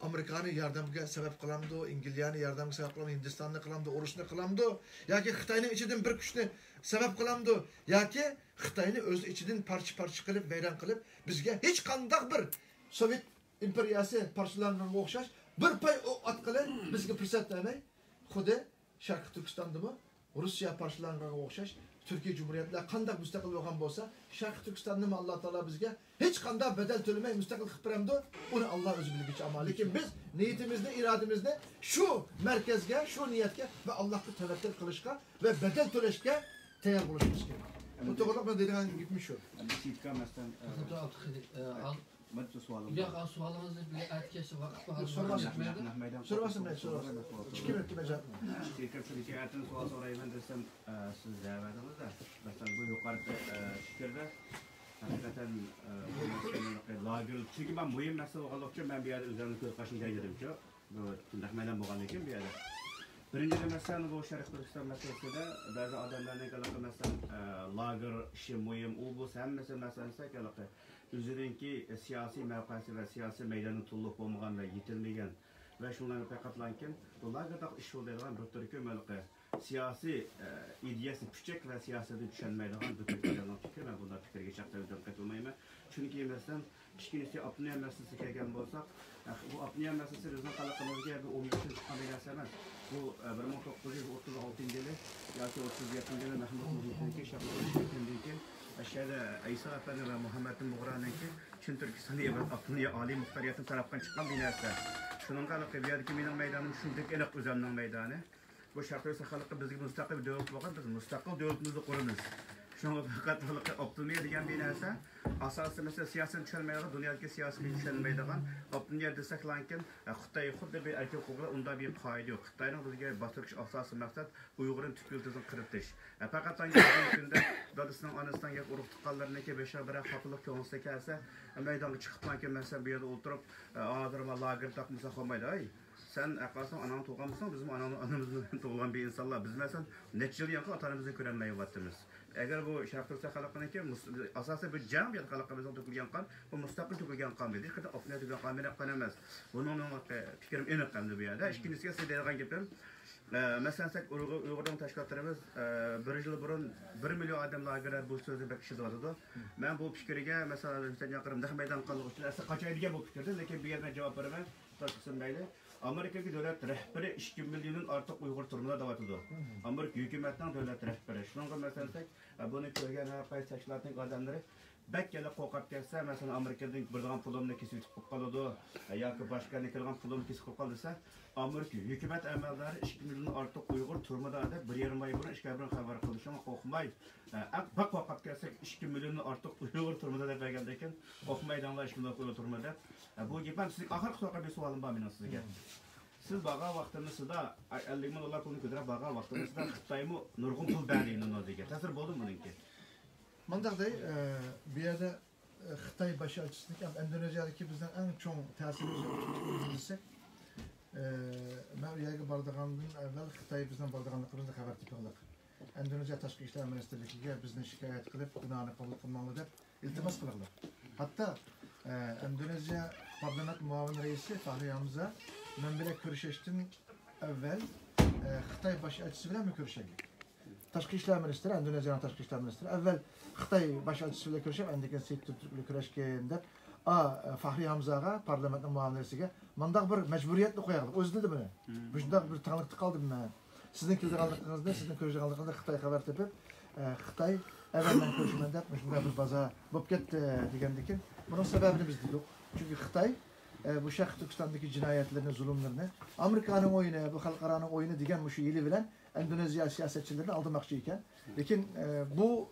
ئامېرىكانى ياردەمگە سەۋەب قىلامدۇ، ئەنگلىيەنى ياردەمگە سەۋەب قىلامدۇ، ھىندىستاننى قىلامدۇ، ئۇرۇشنى قىلامدۇ، ياكى خىتاينىڭ ئىچىدىن بىر كۈچنى سەۋەب قىلامدۇ، ياكى خىتاينى ئۆز ئىچىدىن پارچە-پارچە قىلىپ، ۋەيران قىلىپ، بىزگە ھېچقانداق بىر سوۋېت ئىمپېرىيەسى پارچىلانغانغا ئوخشاش بىر پاي ئوق ئاتقىلى بىزگە پۇرسەت بەرمەي، خۇددى شەرقىي تۈركىستاندىمۇ روسىيە پارچىلانغانغا ئوخشاش تۈركىي جۇمھۇرىيەتلەر قانداق مۇستەقىل بولغان بولسا، شەرقىي تۈركىستاندىمۇ ئاللا تائالا بىزگە ھېچقانداق بەدەل تۆلىمەي مۇستەقىل قىلىپ بېرەمدۇ؟ ئۇنى ئاللا ئۆزى بىلگۈچى ئەمما. لېكىن بىز نىيىتىمىزنى، ئىرادىمىزنى شۇ مەركەزگە، شۇ نىيەتكە ۋە ئاللاھقا تەۋەككۈل قىلىشقا ۋە بەدەل تۆلەشكە تەييار بولۇشىمىز كېرەك. بۇ توغرىلىق مەن دەيدىغان گېپىم شۇ. ئەمدى سىيىتكا مەسىلەن، ئە، ئابدۇخېلىق، ئە، ئال- مانا شۇ سوئالىم ياق، بار. ئا، سوئالىڭىزنى بىللە ئەتە كەچتە ۋاقىت بار. ياق، سورىماسىڭ. نەق مەيدان سورىماسىڭ، مەن سورىماسىڭ. ئىككى مىنۇتكە مەن جاۋاب بېرىمەن. ئىككى مىنۇتكە ئەتىدىن سوئال سورايمەن دېسەم، ئە، سىز دەۋەردىڭىز-دە. مەسىلەن، بۇ يۇقىرىقى، ئە، پىكىردە ھەقىقەتەن، ئە، بۇ مەسىلىنى لاگېر، چۈنكى مەن مۇھىم مەسىلە بولغانلىقى ئۈچۈن مەن بۇ يەردە ئۆزۈمنىڭ كۆز قارىشىمنى بەرگىنىمچۇ، بۇ نەق مەيدان بولغاندىن كېيىن بۇ يەردە. بىرىنچىدىن، مەسىلەن، بۇ شەرقىي تۈركىستان مەسىلىسىدە بەزى ئادەملەرنىڭ ھېلىقى، مەسىلەن، ئە، لاگېر ئىشى مۇھىم، ئۇ بۇ ھەممىسى مەسىلە دېسەك، ھېلىقى ئۆزىنىڭكى سىياسىي مەۋقەسى ۋە سىياسىي مەيدانى تولۇق بولمىغان ۋە يېتىلمىگەن ۋە شۇنىڭ بىلەن پەقەتلەنكىن بۇ لاگېرداق ئىش يول دەيدىغان بىر تۈركۈم ھېلىقى سىياسىي ئىدىيەسى پۈچەك ۋە سىياسەتنى چۈشەنمەيدىغان بىر پىكىر. مەن بۇنداق پىكىرگە شەخسەن ئۆزۈم قېتىلمايمەن. چۈنكى مەسىلەن، ئىككىنچىسى، ئاپتونومىيە مەسىلىسىگە كەلگەن بولساق، بۇ ئاپتونومىيە مەسىلىسى بىزنىڭ خەلقىمىزگە بىر ئون يىلدىن چىققان بىر نەرسە ئەمەس. بۇ بىر مىڭ توققۇز يۈز ئوتتۇز ئالتىنچى يىلى ياكى ئوتتۇز يەتتىنچى يىلى مەھمۇد مۇھىتىنكى شەخسىي ئىشلىتىلگەندىن كېيىن، شەدە ئەيسا ئەپەندى ۋە مۇھەممەدتىن بۇغرانىڭكى چىن تۈركىستاندا ئىبادەت ئاپتونومىيە ئالىي مۇختارىيىتىدىن تەرەپ چىققان بىر نەرسە. شۇنىڭغا بۇ يەردىكى مېنىڭ مەيدانىم شۇندەك ئېنىق، ئۆزەمنىڭ مەيدانى. بۇ شەرقىي ئۆزبېكىستان خەلقى بىزگە مۇستەقىل بىر دۆلەت بولغان، بىز مۇستەقىل دۆلىتىمىزنى قۇرىمىز. شۇڭا پەقەت ھېلىقى ئاپتونومىيە دېگەن بىر نەرسە، ئاساسىي مەسىلە سىياسەتنى چۈشەنمەيدىغان، دۇنيادىكى سىياسىي قىيىن چۈشەنمەيدىغان، ئاپتونومىيە دېسەكلەنكىن، خىتاي خۇددى بىر ئەركىن قوغلا، ئۇنداق بىر قائىدە يوق. خىتاينىڭ بىزگە باستۇرۇش ئاساسىي مەقسەت ئۇيغۇرنى تۈپ يىلتىزىدىن قىرىتىش. پەقەت بۈگۈنكى كۈندە دادىسىنىڭ، ئانىسىنىڭ ياكى ئۇرۇق تۇغقانلىرىنىڭكى بېشىغا بىرەر خاپىلىق كۆڭلىسى كەلسە، مەيدانغا چىقىپلانكىن، مەسىلەن، بۇ يەردە ئولتۇرۇپ، ھازىر ما لاگېر تاقمىسا قالمايدۇ. ئەي، سەن ئەقەلسەن ئاناڭنى تۇغقانمىسەن، بىزمۇ ئاناڭنى، ئانىمىزنى تۇغۇلغان بىر ئىنسانلار. بىز مەسىلەن نەچچە يىل يانغان ئاتا-ئانىمىزنى كۆرەلمەيۋاتىمىز. ئەگەر بۇ شەرقىي تۈركىستان خەلقىنىڭكى مۇس-، ئاساسىي بىر جەڭ بۇ يەردە خەلقىمىزنىڭ تۆكۈلگەن قان، بۇ مۇستەقىل تۆكۈلگەن قان، بىر قېتىم ئاپتونومىيە تۆكۈلگەن قان، مېنىڭ قان ئەمەس. بۇنىڭ مېنىڭ پىكرىم ئېنىق ئەمدى بۇ يەردە. ئىككىنچىسىگە سىز دەيدىغان گېپىم، ئە، مەسىلەن، سەك-، ئۇيغۇر، ئۇيغۇرنىڭ تەشكىلاتلىرىمىز، ئە، بىر يىل بۇرۇن بىر مىليون ئادەم لاگېرلار بۇ سۆزنى بەك ئىشلىتىۋاتىدۇ. مەن بۇ پىكىرگە، مەسىلەن، ھۈسەن ياقىرىم نەق مەيدان قانلىق ئۈچۈن ئەسلى قاچاي دېگەن بۇ پىكىردىن، لېكىن بۇ يەردە جاۋاب بېرىمەن. توختىسۇن مەيلى. ئامېرىكىدىكى دۆلەت رەھبىرى ئىككى مىليوندىن ئارتۇق ئۇيغۇر تۈرمىدە دەۋاتىدۇ. ئامېرىكا ھۆكۈمەتنىڭ دۆلەت رەھبىرى. شۇنىڭغا مەسىلەن، بۇنى كۆرگەن ھەر قايسى تەشكىلاتنىڭ ئادەملىرى بەك يەنە قورقۇپ كەتسە، مەسىلەن، ئامېرىكىدىن بېرىدىغان پۇلۇمنى كېسىۋېتىپ قالىدۇ، ياكى باشقا يەردىن كېلىدىغان پۇلۇمنى كېسىپ قالىدۇ دېسە، ئامېرىكا ھۆكۈمەت ئەمەلدارى ئىككى مىليوندىن ئارتۇق ئۇيغۇر تۈرمىدە دەپ بىر يېرىم ئاي بۇرۇن، ئىككى ئاي بۇرۇن خەۋەر قىلدى. شۇڭا قورقماي، ئە، بەك قورقۇپ كەتسەك، ئىككى مىليوندىن ئارتۇق ئۇيغۇر تۈرمىدە دەپ بەرگەندىن كېيىن، قورقمايدىڭلار، ئىككى مىليون ئۇيغۇر تۈرمىدە دەپ. ئە، بۇ گېپىم سىزگە ئاخىرقى سوئال، بىر سوئالىم بار مېنىڭ سىزگە. سىز بارغان ۋاقتىڭىزدا، ئەللىك مىڭ دوللار پۇلنى كۆتۈرۈپ بارغان ۋاقتىڭىزدا خىتايمۇ نۇرغۇن پۇل بەردى ئىندونېزىيەگە. تەسىر بولدىمۇ بۇنىڭكى؟ مۇنداق دەي، ئە، بۇ يەردە، ئە، خىتاي باش ئەلچىسىنىڭكى ھەم ئىندونېزىيەدىكى بىزنىڭ ئەڭ چوڭ تەسىرىمىز، ئە، مەن ئۇ يەرگە بارىدىغاندىن ئەۋۋەل خىتاي بىزنىڭ بارىدىغانلىقىمىزنى خەۋەر تېپىۋالدى. ئىندونېزىيە تاشقى ئىشلار مىنىستىرلىكىگە بىزنى شىكايەت قىلىپ، بۇنى قوبۇل قىلماڭلار دەپ ئىلتىماس قىلغان. ھەتتا، ئە، ئىندونېزىيە پارلامېنت مۇئاۋىن رەئىسى فاھرى ھامزا مەن بىلەن كۆرۈشۈشتىن ئەۋۋەل، ئە، خىتاي باش ئەلچىسى بىلەنمۇ كۆرۈشەلىگەن. تاشقى ئىشلار مىنىستىرى، ئىندونېزىيەنىڭ تاشقى ئىشلار مىنىستىرى ئەۋۋەل خىتاي باش ئەلچىسى بىلەن كۆرۈشۈپ، ئاندىن كېيىن سېيىت تۈرك بىلەن كۆرۈشكىن دەپ، ئا، فاھرى ھامزاغا، پارلامېنتنىڭ مۇئاۋىن رەئىسىگە مانداق بىر مەجبۇرىيەتنى قويغان. ئۆزى دېدى بۇنى. مۇشۇنداق بىر تەڭلىكتە قالدىم مەن. سىزنىڭ كېلىدىغانلىقىڭىزنى، سىزنىڭ كۆرۈشىدىغانلىقىڭىزنى خىتاي خەۋەر تېپىپ، ئە، خىتاي ئەۋەل مەن كۆرۈشىمەن دەپ، مۇشۇنداق بىر بازار بولۇپ كەتتى دېگەندىن كېيىن، بۇنىڭ سەۋەبىنى بىز دېدۇق. چۈنكى خىتاي، ئە، بۇ شەرقىي تۈركىستاندىكى جىنايەتلىرىنى، زۇلۇملىرىنى ئامېرىكانىڭ ئويۇنى، بۇ خەلقئارانىڭ ئويۇنى دېگەن مۇشۇ ھىيلە بىلەن ئىندونېزىيە سىياسەتچىلىرىنى ئالدىماقچى ئىكەن. لېكىن، ئە، بۇ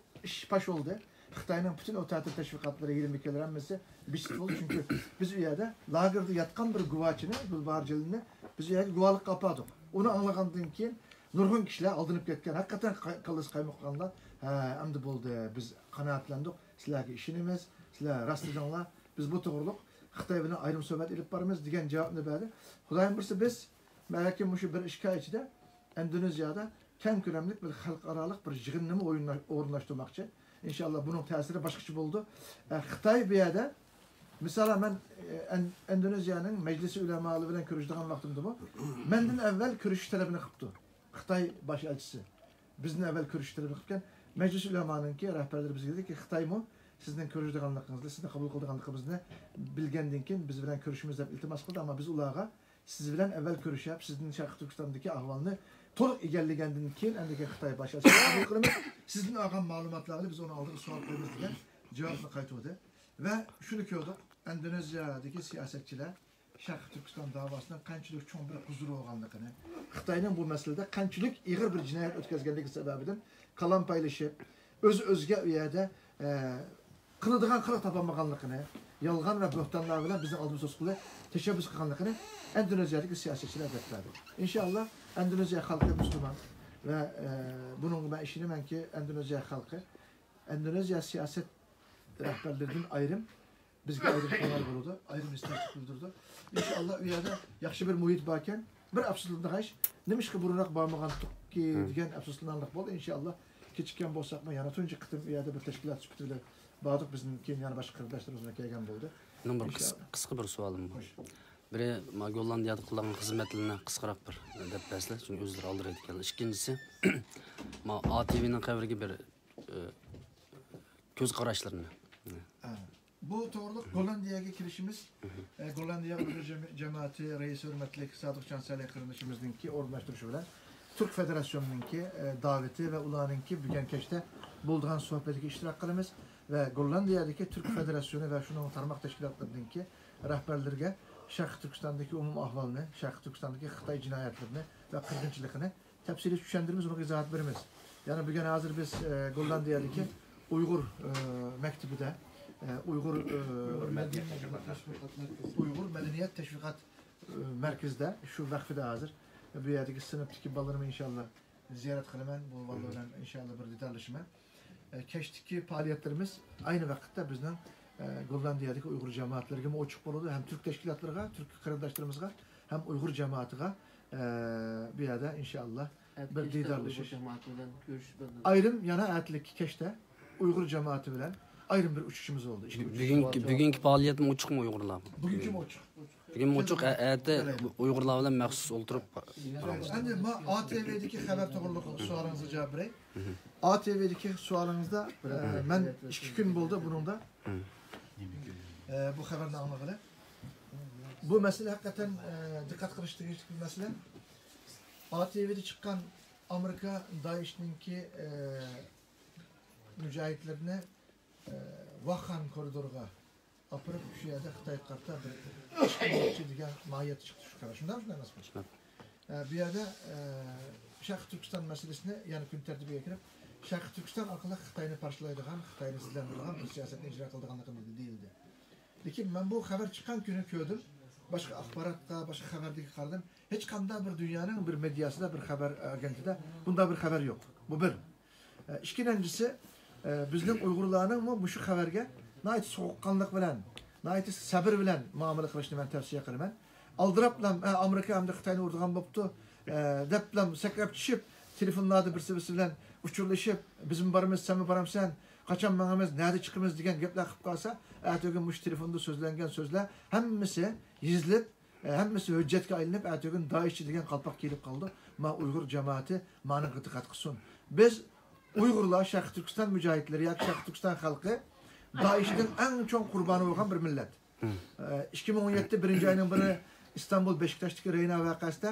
ئىش پاش بولدى. خىتاينىڭ پۈتۈن ئۇ تەتۈر تەشۋىقاتلىرى، ھىيلە-مىكىرلىرى ھەممىسى بىچىت بولدى. چۈنكى بىز ئۇ يەردە لاگېردا ياتقان بىر گۇۋاچىنى، گۈلباھار جېلىلنى بىز ئۇ يەرگە گۇۋاھلىققا ئاپاردۇق. ئۇنى ئاڭلىغاندىن كېيىن نۇرغۇن كىشىلەر ئالدىنىپ كەتكەن. ھەقىقەتەن قا-، كاللىسى قايمۇققانلار، ھە، ئەمدى بولدى، بىز قانائەتلەندۇق، سىلەرگە ئىشىنىمىز، سىلەر راست دېدىڭلار، بىز بۇ توغرۇلۇق خىتاي بىلەن ئايرىم سۆھبەت ئېلىپ بارىمىز دېگەن جاۋابنى بەردى. خۇدايىم بۇيرۇسا بىز بەلكىم مۇشۇ بىر ئىككى ئاي ئىچىدە ئىندونېزىيەدە كەڭ كۆلەملىك بىر خەلقئارالىق بىر يىغىننىمۇ ئويۇنلا-، ئورۇنلاشتۇرماقچى. ئىنشاللا بۇنىڭ تەسىرى باشقىچە بولىدۇ. ئە، خىتاي بۇ يەردە، مىسالەن، مەن، ئە، ئەن-، ئىندونېزىيەنىڭ مەجلىسى ئۆلەمالىرى بىلەن كۆرۈشىدىغان ۋاقتىمدىمۇ مەندىن ئەۋۋەل كۆرۈشۈش تەلىپىنى قىپتۇ. خىتاي باش ئەلچىسى بىزدىن ئەۋۋەل كۆرۈشۈش تەلىپىنى قىپكەن. مەجلىس ئۆلەمانىڭكى رەھبەرلىرى بىزگە دېدىكى، خىتايمۇ سىزنىڭ كۆرۈشىدىغانلىقىڭىزنى، سىزنى قوبۇل قىلىدىغانلىقىمىزنى بىلگەندىن كېيىن بىز بىلەن كۆرۈشىمىز دەپ ئىلتىماس قىلدى. ئەمما بىز ئۇلارغا سىز بىلەن ئەۋۋەل كۆرۈشۈپ، سىزدىن شەرقىي تۈركىستاندىكى ئەھۋالنى تولۇق ئىگىلىگەندىن كېيىن، ئەمدى خىتاي باش ئەلچىسىنى قوبۇل قىلىمىز. سىزدىن ئالغان مەلۇماتلار بىلەن بىز ئۇنىڭ ئالدىغا سوئال قويىمىز دېگەن جاۋابنى قايتۇردى. ۋە شۇنى كۆردۇق، ئىندونېزىيەدىكى سىياسەتچىلەر شەرقىي تۈركىستان داۋاسىنىڭ قانچىلىك چوڭ بىر قۇسۇر بولغانلىقىنى، خىتاينىڭ بۇ مەسىلىدە قانچىلىك ئېغىر بىر جىنايەت ئۆتكەزگەنلىكى سەۋەبىدىن كالامپايلىشىپ، ئۆز-ئۆزىگە ئۇ يەردە، ئە، قىلىدىغان قىلىق تاپالمىغانلىقىنى، يالغان ۋە بۆھتانلار بىلەن بىزنىڭ ئالدىمىزدا توسقۇنلۇق تەشەببۇس قىلغانلىقىنى ئىندونېزىيەدىكى سىياسەتچىلەر دەپ بەردى. ئىنشائاللا، ئىندونېزىيە خەلقى مۇسۇلمان ۋە، ئە، بۇنىڭغا مەن ئىشىنىمەنكى، ئىندونېزىيە خەلقى ئىندونېزىيە سىياسەت رەھبەرلىرىدىن ئايرىم، بىزگە ئايرىم خەۋەر بولىدۇ، ئايرىم ھېسداشلىق بىلدۈرىدۇ. ئىنشائاللا، ئۇ يەردە ياخشى بىر مۇھىت باركەن. بىر ئەپسۇسلىنىدىغان ئىش، نېمىشقا بۇرۇنراق بارمىغانتۇقكى دېگەن ئەپسۇسلىنارلىق بولدى. ئىنشائاللا، كېچىككەن بولساقمۇ، يەنە تۇنجى قېتىم ئۇ يەردە بىر تەشكىلات سۈپىتى بىلەن باردۇق. بىزدىن كېيىن يەنە باشقا قېرىنداشلىرىمىز بىلەن كەلگەن بولدى. مېنىڭ بىر قىس-، ئىنشائاللا. قىسقا بىر سوئالىم بار. خوش. بىرى، ما گوللاندىيەدە قىلغان خىزمەتلىرىنى قىسقىراق بىر دەپ بەرسىلە، چۈنكى ئۆزلىرى ئالدىرايدىكەنلەر. ئىككىنچىسى، ما ئا تى ۋىنىڭ خەۋىرىگە بىر، ئە، كۆز قاراشلىرىنى. ھە. بۇ توغرۇلۇق گوللاندىيەگە كېلىشىمىز، ئە، گوللاندىيە ئۇيغۇر جەم-، جامائىتى رەئىسى ھۆرمەتلىك سادىق جانسەلى قېرىندىشىمىزنىڭكى ئورۇنلاشتۇرۇشى بىلەن تۈرك فېدېراتسىيونىنىڭكى، ئە، داۋىتى ۋە ئۇلارنىڭكى بۈگۈن كەچتە بولىدىغان سۆھبىتىگە ئىشتىراك قىلىمىز ۋە گوللاندىيەدىكى تۈرك فېدېراتسىيونى ۋە شۇنىڭ تارماق تەشكىلاتلىرىنىڭكى رەھبەرلىرىگە شەرقىي تۈركىستاندىكى ئومۇمىي ئەھۋالنى، شەرقىي تۈركىستاندىكى خىتاي جىنايەتلىرىنى ۋە قىرغىنچىلىقىنى تەپسىلىي چۈشەندۈرىمىز، ئۇنىڭغا ئىزاھات بېرىمىز. يەنە بۈگۈن ھازىر بىز، ئە، گوللاندىيەدىكى ئۇيغۇر، ئە، مەكتىپىدە، ئە، ئۇيغۇر، ئە، ئۇيغۇر مەدەنىيەت تەشۋىقات مەركىزى. ئۇيغۇر مەدەنىيەت تەشۋىقات، ئە، مەركىزىدە، شۇ ۋەقفىدە ھازىر. بۇ يەردىكى سىنىپتىكى بالىلىرىمنى ئىنشاللا زىيارەت قىلىمەن. بۇ بالىلار بىلەن ئىنشاللا بىر دىدارلىشىمەن. ئە، كەچتىكى پائالىيەتلىرىمىز ئەينى ۋاقىتتا بىزنىڭ، ئە، گوللاندىيەدىكى ئۇيغۇر جامائەتلىرىگىمۇ ئوچۇق بولىدۇ، ھەم تۈرك تەشكىلاتلىرىغا، تۈرك قېرىنداشلىرىمىزغا ھەم ئۇيغۇر جامائىتىغا، ئە، بۇ يەردە ئىنشاللا بىر ئەتە كەچتە دىدارلىشىش. ئۇيغۇر جامائىتى بىلەن كۆرۈشۈپ بولىدۇ. ئايرىم يەنە ئەتىلىككە كەچتە ئۇيغۇر جامائىتى بىلەن ئايرىم بىر ئۇچۇشىمىز بولدى. ئىككى ئۇچۇش. بۈگۈنكى، بۈگۈنكى پائالىيەتمۇ ئوچۇقمۇ ئۇيغۇرلار؟ بۈگۈنكىمۇ ئوچۇق. بۈگۈنمۇ ئوچۇق، ئە-، ئەتە ئۇيغۇرلار بىلەن مەخسۇس ئولتۇرۇپ. ئەمدى ما ئا تى ۋىدىكى خەۋەر توغرۇلۇق سوئالىڭىزغا جاۋاب بېرەي. ئا تى ۋىدىكى سوئالىڭىزدا، ئە، مەن ئىككى كۈن بولدى بۇنىڭدا، ئە، بۇ خەۋەرنى ئاڭلىغىلى. بۇ مەسىلە ھەقىقەتەن، ئە، دىققەت قىلىش تېگىشلىك بىر مەسىلە. ئا تى ۋىدە چىققان ئامېرىكا دائىشنىڭكى، ئە، مۇجاھىدلىرىنى، ئە، ۋاخان كورىدورىغا ئاپىرىپ، شۇ يەردە خىتايغا قارىتا بىر ئىش قىلماقچى دېگەن ماھىيەتتە چىقتى شۇ خەۋەر. شۇنداقمۇ شۇنداق ئەمەسمۇ؟ شۇنداق. ئە، بۇ يەردە، ئە، شەرقىي تۈركىستان مەسىلىسىنى يەنە كۈن تەرتىپىگە كىرىپ، شەرقىي تۈركىستان ئارقىلىق خىتاينى پارچىلايدىغان، خىتاينى سىزلەندۈرىدىغان بىر سىياسەتنى ئىجرا قىلىدىغانلىقى دېيىلدى. لېكىن مەن بۇ خەۋەر چىققان كۈنى كۆردۈم، باشقا ئاخباراتقا، باشقا خەۋەرلەرگە قارىدىم. ھېچقانداق بىر دۇنيانىڭ بىر مېدىياسىدا، بىر خەۋەر ئاگېنتىدا بۇنداق بىر خەۋەر يوق. بۇ بىر. ئە، ئىككىنچىسى، ئە، بىزنىڭ ئۇيغۇرلارنىڭمۇ مۇشۇ خەۋەرگە ناھايىتى سوغۇققانلىق بىلەن، ناھايىتى سەۋر بىلەن مۇئامىلە قىلىشنى مەن تەۋسىيە قىلىمەن. ئالدىراپلام، ئە، ئامېرىكا ئەمدى خىتاينى ئۇرىدىغان بوپتۇ، ئە، دەپلام سەكرەپ چۈشۈپ، تېلېفونلاردا بىرسى بىرسى بىلەن ئۇچۇرلىشىپ، بىزمۇ بارىمىز، سەنمۇ بارامسەن، قاچان ماڭىمىز، نەدە چىقىمىز دېگەن گەپلەر قىلىپ قالسا، ئەتىگۈن مۇشۇ تېلېفوندا سۆزلەنگەن سۆزلەر ھەممىسى يېزىلىپ، ھەممىسى ھۆججەتكە ئايلىنىپ، ئەتىگۈن دائىشچى دېگەن قالپاق كىيىلىپ قالىدۇ. ما ئۇيغۇر جامائىتى مانىڭغا دىققەت قىلسۇن. بىز ئۇيغۇرلار، شەرقىي تۈركىستان مۇجاھىدلىرى ياكى شەرقىي تۈركىستان خەلقى دائىشنىڭ ئەڭ چوڭ قۇربانى بولغان بىر مىللەت. ئىككى مىڭ ئون يەتتە بىرىنچى ئاينىڭ بىرى ئىستانبۇل بېشىكتاشتىكى رەينا ۋەقەسىدە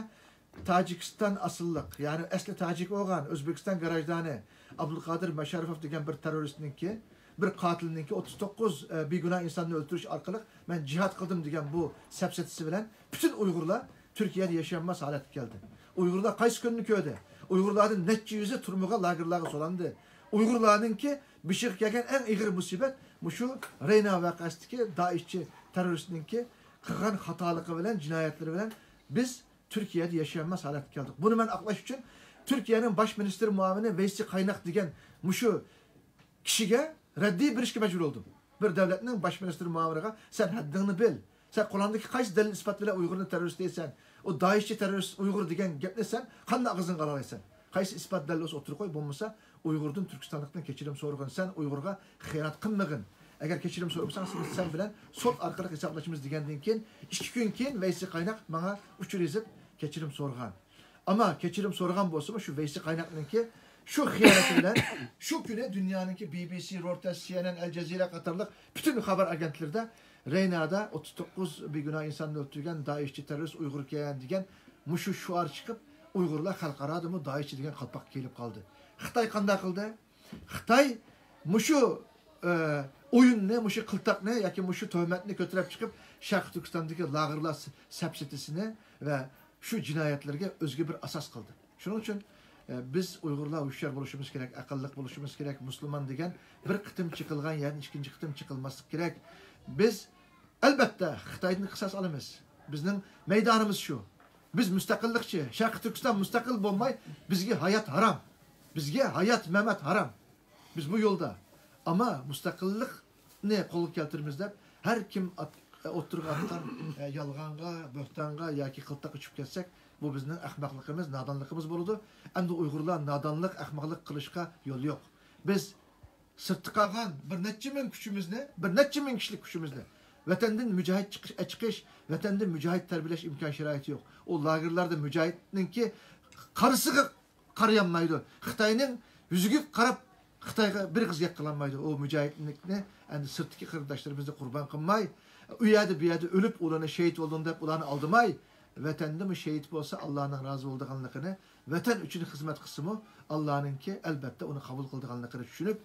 تاجىكىستان ئاسىللىق، يەنى ئەسلى تاجىك بولغان ئۆزبېكىستان گراژدانى ئابدۇلقادىر مەشەرىپوف دېگەن بىر تېررورىستنىڭكى، بىر قاتىلنىڭكى ئوتتۇز توققۇز، ئە، بىگۇناھ ئىنساننى ئۆلتۈرۈش ئارقىلىق مەن جىھاد قىلدىم دېگەن بۇ سەپسەتىسى بىلەن پۈتۈن ئۇيغۇرلار تۈركىيەدە ياشىيالماس ھالەتكە كەلدى. ئۇيغۇرلار قايسى كۈننى كۆردى؟ ئۇيغۇرلاردىن نەچچە يۈزى تۈرمىگە، لاگېرلارغا سولاندى. ئۇيغۇرلارنىڭكى بېشىغا كەلگەن ئەڭ ئېغىر مۇسىبەت مۇشۇ رەينا ۋەقەسىدىكى دائىشچى تېررورىستنىڭكى قىلغان خاتالىقى بىلەن، جىنايەتلىرى بىلەن بىز تۈركىيەدە ياشىيالماس ھالەتكە كەلدۇق. بۇنى مەن ئاقلاش ئۈچۈن تۈركىيەنىڭ باش مىنىستىر مۇئاۋىنى ۋەيسى قايناق دېگەن مۇشۇ كىشىگە رەددىيە بېرىشكە مەجبۇر بولدۇم. بىر دۆلەتنىڭ باش مىنىستىر مۇئاۋىنىغا سەن ھەددىڭنى بىل. سەن قولۇڭدىكى قايسى دەلىل ئىسپات بىلەن ئۇيغۇرنى تېررورىست دەيسەن؟ ئۇ دائىشچى تېررورىست ئۇيغۇر دېگەن گەپنى سەن قانداق ئاغزىڭغا ئالالايسەن؟ قايسى ئىسپات دەلىل بولسا ئوتتۇرىغا قوي، بولمىسا ئۇيغۇردىن، تۈركىستانلىقتىن كەچۈرۈم سورىغىن. سەن ئۇيغۇرغا خىيانەت قىلمىغىن. ئەگەر كەچۈرۈم سورىمىساڭ، سېنى سەن بىلەن سوت ئارقىلىق ھېسابلىشىمىز دېگەندىن كېيىن، ئىككى كۈن كېيىن ۋەيسى قايناق ماڭا ئۇچۇر يېزىپ كەچۈرۈم سورىغان. ئەمما كەچۈرۈم سورىغان بولسىمۇ، شۇ ۋەيسى قايناقنىڭكى شۇ خىيانىتى بىلەن شۇ كۈنى دۇنيانىڭكى بى بى سى، رويتېرس، سى ئېن ئېن، ئەل جەزىرە قاتارلىق پۈتۈن خەۋەر ئاگېنتلىرىدا رەينادا ئوتتۇز توققۇز بىگۇناھ ئىنساننى ئۆلتۈرگەن دائىشچى تېررورىست ئۇيغۇركەن دېگەن مۇشۇ شوئار چىقىپ، ئۇيغۇرلار خەلقئارادا بۇ دائىشچى دېگەن قالپاققا كىيىلىپ قالدى. خىتاي قانداق قىلدى؟ خىتاي مۇشۇ، ئە، ئويۇننى، مۇشۇ قىلتاقنى ياكى مۇشۇ تۆھمەتنى كۆتۈرۈپ چىقىپ، شەرقىي تۈركىستاندىكى لاگېرلار س-، سەپسەتىسىنى ۋە شۇ جىنايەتلەرگە ئۆزىگە بىر ئاساس قىلدى. شۇنىڭ ئۈچۈن، ئە، بىز ئۇيغۇرلار ھوشيار بولۇشىمىز كېرەك، ئەقىللىق بولۇشىمىز كېرەك. مۇسۇلمان دېگەن بىر قېتىم چېقىلغان يەردىن ئىككىنچى قېتىم چېقىلماسلىق كېرەك. بىز، ئەلبەتتە، خىتايدىن قىساس ئالىمىز. بىزنىڭ مەيدانىمىز شۇ. بىز مۇستەقىللىقچى، شەرقىي تۈركىستان مۇستەقىل بولماي، بىزگە ھايات ھارام. بىزگە ھايات، مەمەت ھارام. بىز بۇ يولدا. ئەمما مۇستەقىللىقنى قولغا كەلتۈرىمىز دەپ، ھەر كىم ئات-، ئوتتۇرىغا ئاتقان، ئە، يالغانغا، بۆھتانغا ياكى قىلتاققا چۈشۈپ كەتسەك، بۇ بىزنىڭ ئەخمەقلىقىمىز، نادانلىقىمىز بولىدۇ. ئەمدى ئۇيغۇرلار نادانلىق، ئەخمەقلىق قىلىشقا يول يوق. بىز سىرتتا قالغان بىر نەچچە مىڭ كۈچىمىزنى، بىر نەچچە مىڭ كىشىلىك كۈچىمىزنى ۋەتەندىن مۇجاھىد چىقىش، چىقىش، ۋەتەندە مۇجاھىد تەربىيەلەش ئىمكان شارائىتى يوق. ئۇ لاگېرلاردا مۇجاھىدنىڭكى قارىسىغا قارىيالمايدۇ. خىتاينىڭ يۈزىگە قاراپ، خىتايغا بىر ئېغىز گەپ قىلالمايدۇ. ئۇ مۇجاھىدلىكنى ئەمدى سىرتتىكى قېرىنداشلىرىمىزنى قۇربان قىلماي، ئۇ يەردە، بۇ يەردە ئۆلۈپ، ئۇلارنى شېھىت بولدۇم دەپ، ئۇلارنى ئالدىماي، ۋەتەندىمۇ شېھىت بولسا، ئاللانىڭ رازى بولىدىغانلىقىنى، ۋەتەن ئۈچۈن خىزمەت قىلسىمۇ، ئاللانىڭكى، ئەلبەتتە، ئۇنى قابۇل قىلىدىغانلىقىنى چۈشىنىپ،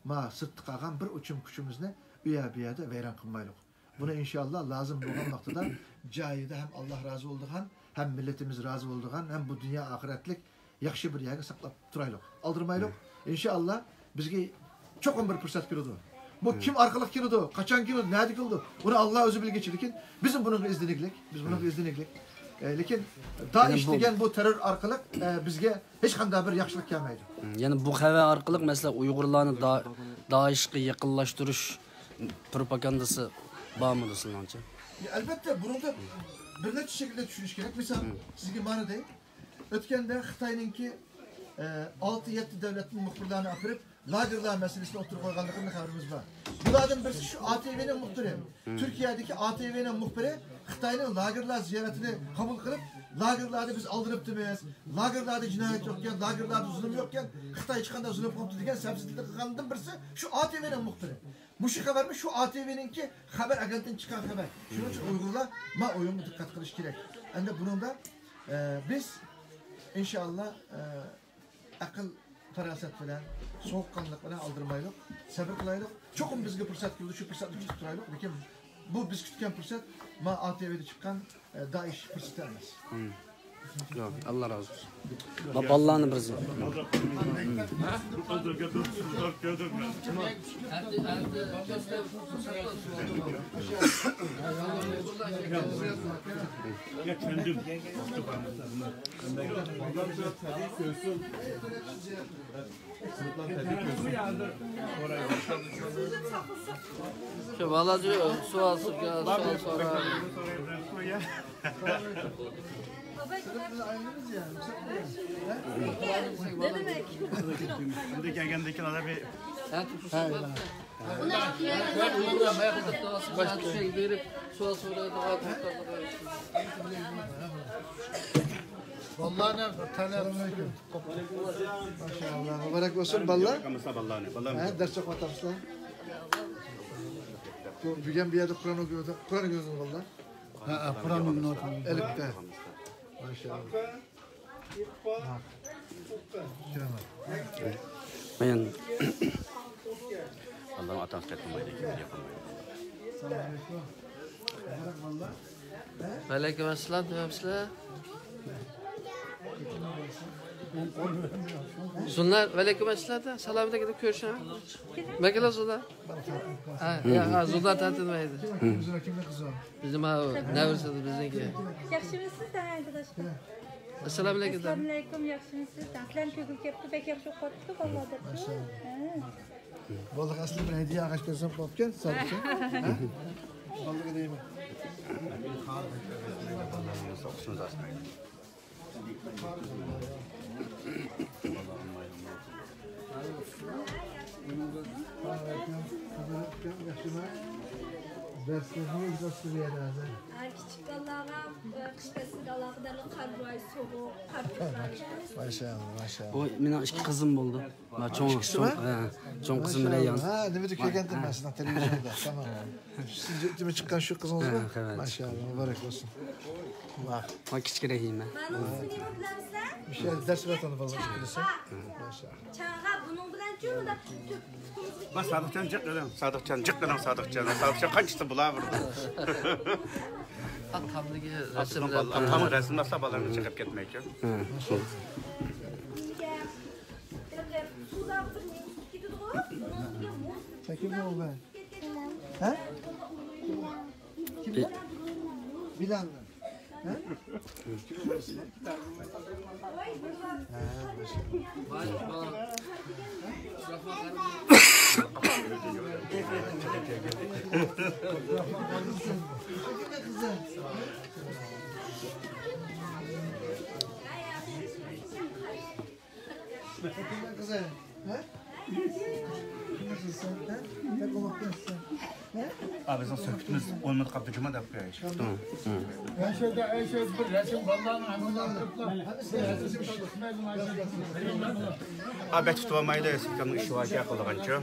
ما سىرتتا قالغان بىر ئۇچۇم كۈچىمىزنى ئۇ يەر، بۇ يەردە ۋەيران قىلمايلۇق. بۇنى ئىنشاللا لازىم بولغان ۋاقتىدا جايىدا ھەم ئاللا رازى بولىدىغان، ھەم مىللىتىمىز رازى بولىدىغان، ھەم بۇ دۇنيا ئاخىرەتلىك ياخشى بىر يەرگە ساقلاپ تۇرايلۇق. ئالدىرىمايلۇق. ئىنشاللا بىزگە چوقۇم بىر پۇرسەت كېلىدۇ. بۇ كىم ئارقىلىق كېلىدۇ، قاچان كېلىدۇ، نەدە كېلىدۇ، ئۇنى ئاللا ئۆزى بىلگۈچى. لېكىن بىز بۇنىڭغا ئىزدىنىگلىك، بىز بۇنىڭغا ئىزدىنىگلىك. ئە، لېكىن دائىش دېگەن بۇ تېررور ئارقىلىق، ئە، بىزگە ھېچقانداق بىر ياخشىلىق كەلمەيدۇ. يەنى بۇ خەۋەر ئارقىلىق، مەسىلەن، ئۇيغۇرلارنى دا-، دائىشقا يېقىنلاشتۇرۇش پروپاگاندىسى بارمىدۇ سىلىڭچە؟ يا، ئەلۋەتتە، بۇنىڭدا بىر نەچچە شەكىلدە چۈشىنىش كېرەك. مىسال، سىزگە مانا دەي. ئۆتكەندە خىتاينىڭكى، ئە، ئالتە يەتتە دۆلەتتىن مۇخبىرلارنى ئاپىرىپ، لاگېرلار مەسىلىسىنى ئوتتۇرىغا قويغانلىقىدىن خەۋىرىمىز بار. بۇلاردىن بىرسى شۇ ئا تې ۋېنىڭ مۇخبىرى. تۈركىيەدىكى ئا تې ۋېنىڭ مۇخبىرى خىتاينىڭ لاگېرلار زىيارىتىنى قوبۇل قىلىپ، لاگېرلاردا بىز ئالدىنىپتىمىز، لاگېرلاردا جىنايەت يوقكەن، لاگېرلاردا زۇلۇم يوقكەن، خىتاي ھېچقانداق زۇلۇم قىلماپتۇ دېگەن سەپسەتىلىك قىلغاندىن بىرسى شۇ ئا تې ۋېنىڭ مۇخبىرى. مۇشۇ خەۋەرمۇ شۇ ئا تې ۋېنىڭكى خەۋەر ئاگېنتىدىن چىققان خەۋەر. شۇنىڭ ئۈچۈن ئۇيغۇرلار ما ئويۇنغا دىققەت قىلىش كېرەك. ئەمدى بۇنىڭدا، ئە، بىز ئىنشائاللا، ئە، ئەقىل پاراسەت بىلەن، سوغۇققانلىق بىلەن ئالدىرىمايلۇق، سەۋر قىلايلۇق. چوقۇم بىزگە پۇرسەت كېلىدۇ، شۇ پۇرسەتنى كۈتۈپ تۇرايلۇق. لېكىن بۇ بىز كۈتكەن پۇرسەت ما ئا تې ۋېدا چىققان، ئە، دائىش پۇرسىتى ئەمەس. ياق، ئاللا رازى بولسۇن. با-، بالىلارنى بىر زىيارەت. شۇ بالىلار سوئال سورىغان، سوئال سورىغان. Şimdi gelgendeki bir باشقا چۈشەنچە بېرىپ، سوئال سورايدىغان. بالىلارنى تەلەپ. ماشائاللا، مۇبارەك بولسۇن بالىلار. ھە، دەرس ئوقۇۋاتامسىلەر؟ بۈگۈن بۇ يەردە قۇرئان ئوقۇيدۇ. قۇرئان ئوقۇيدۇ بالىلار. ھە، قۇرئان ئوقۇيدۇ. ئەلىپبە. ماشائاللا. كىرىڭلار. مەن ئاللاھنىڭ ئاتاسى قېتىلمايدۇ، كىمگە يېقىنمايدۇ. ۋەئەلەيكۇم ئەسسالام، تۆۋەنمىسىلەر؟ زۇلنار، ۋەئەلەيكۇم ئەسسالام، سالام ئەلەيكۇم، كۆرۈشۈڭ. مەكىلا زۇلنار. ھە، يا، ھە، زۇلنار تارتىنمايدۇ. بىزنىڭ ھە، نەۋرىسى بىزنىڭكى. ياخشىمۇسىز، ھە، ئاكىلاشقا؟ ئەسسالامۇ ئەلەيكۇم. ئەسسالامۇ ئەلەيكۇم، ياخشىمۇسىز؟ سىلەرنىڭ كۆڭۈل كەپتۇ، بەك ياخشى ئوقۇۋاتىپتۇ بالىلار دەپتۇ. ھە. بالىلارغا ئەسلى بىر ھەدىيە ئاغاچ بەرسەم بوپكەن، سادىقچە. ھە؟ بالىلارغا دەيمەن. دەرسلەرنى ئىجراسى بۇ يەردە ھازىر. ھە، كىچىك بالىلارغا، ئە، قىش پەسلىگە ئالاقىدارلىق قار بويى سوغۇق، قار توپلار. ماشائاللا، ماشائاللا. بۇ مېنىڭ ئىككى قىزىم بولىدۇ. ما چوڭ، ئىككىسى چوڭ، بار؟ ھە، چوڭ قىزىم رەيھان. ھە، نېمىدە كۆرگەنتىم مەن سىزنىڭ تېلېۋىزوردا. تامام. سىز يېتىمى چىققان شۇ قىزىڭىزمۇ؟ ھە، ماشائاللا، مۇبارەك بولسۇن. ۋاھ. ما كىچىك رەھىمە. مۇشۇ يەردە دەرس بېرىۋاتىدۇ بالىلار ئىككىلىسى. ماشائاللا. چاغا بۇنىڭ بىلەن چۇ مۇنداق تۇتۇپ، تۇتقۇمىزغا بار، سادىقجان جىق قىلىڭ، سادىقجان جىق قىلىڭ، سادىقجان. سادىقجان قانچىسى بۇلار بۇردا. تامدىكى رەسىملەر، تام رەسىملەر بالىلارنى چىقىپ كەتمەيدىكەن. ھە. سۇدا بىر نېمە كېتىدىغۇ؟ بۇنىڭ ئۈستىگە مۇز. ھە؟ بىلال. ھە؟ ھە، ماشائاللا. قىزى. ھە؟ ھە، بىزنىڭ سۆھبىتىمىز ئون مىنۇت قاپتۇ جۇما دەپ قويايلى. ئەشەدە، ئەشەدە بىر رەسىم بالىلارنىڭ ھەممىسى. ئا، بەك تۇتۇۋالمايلى، سىكامنىڭ ئىشى بار ئىكەن قىلىدىغانچۇ.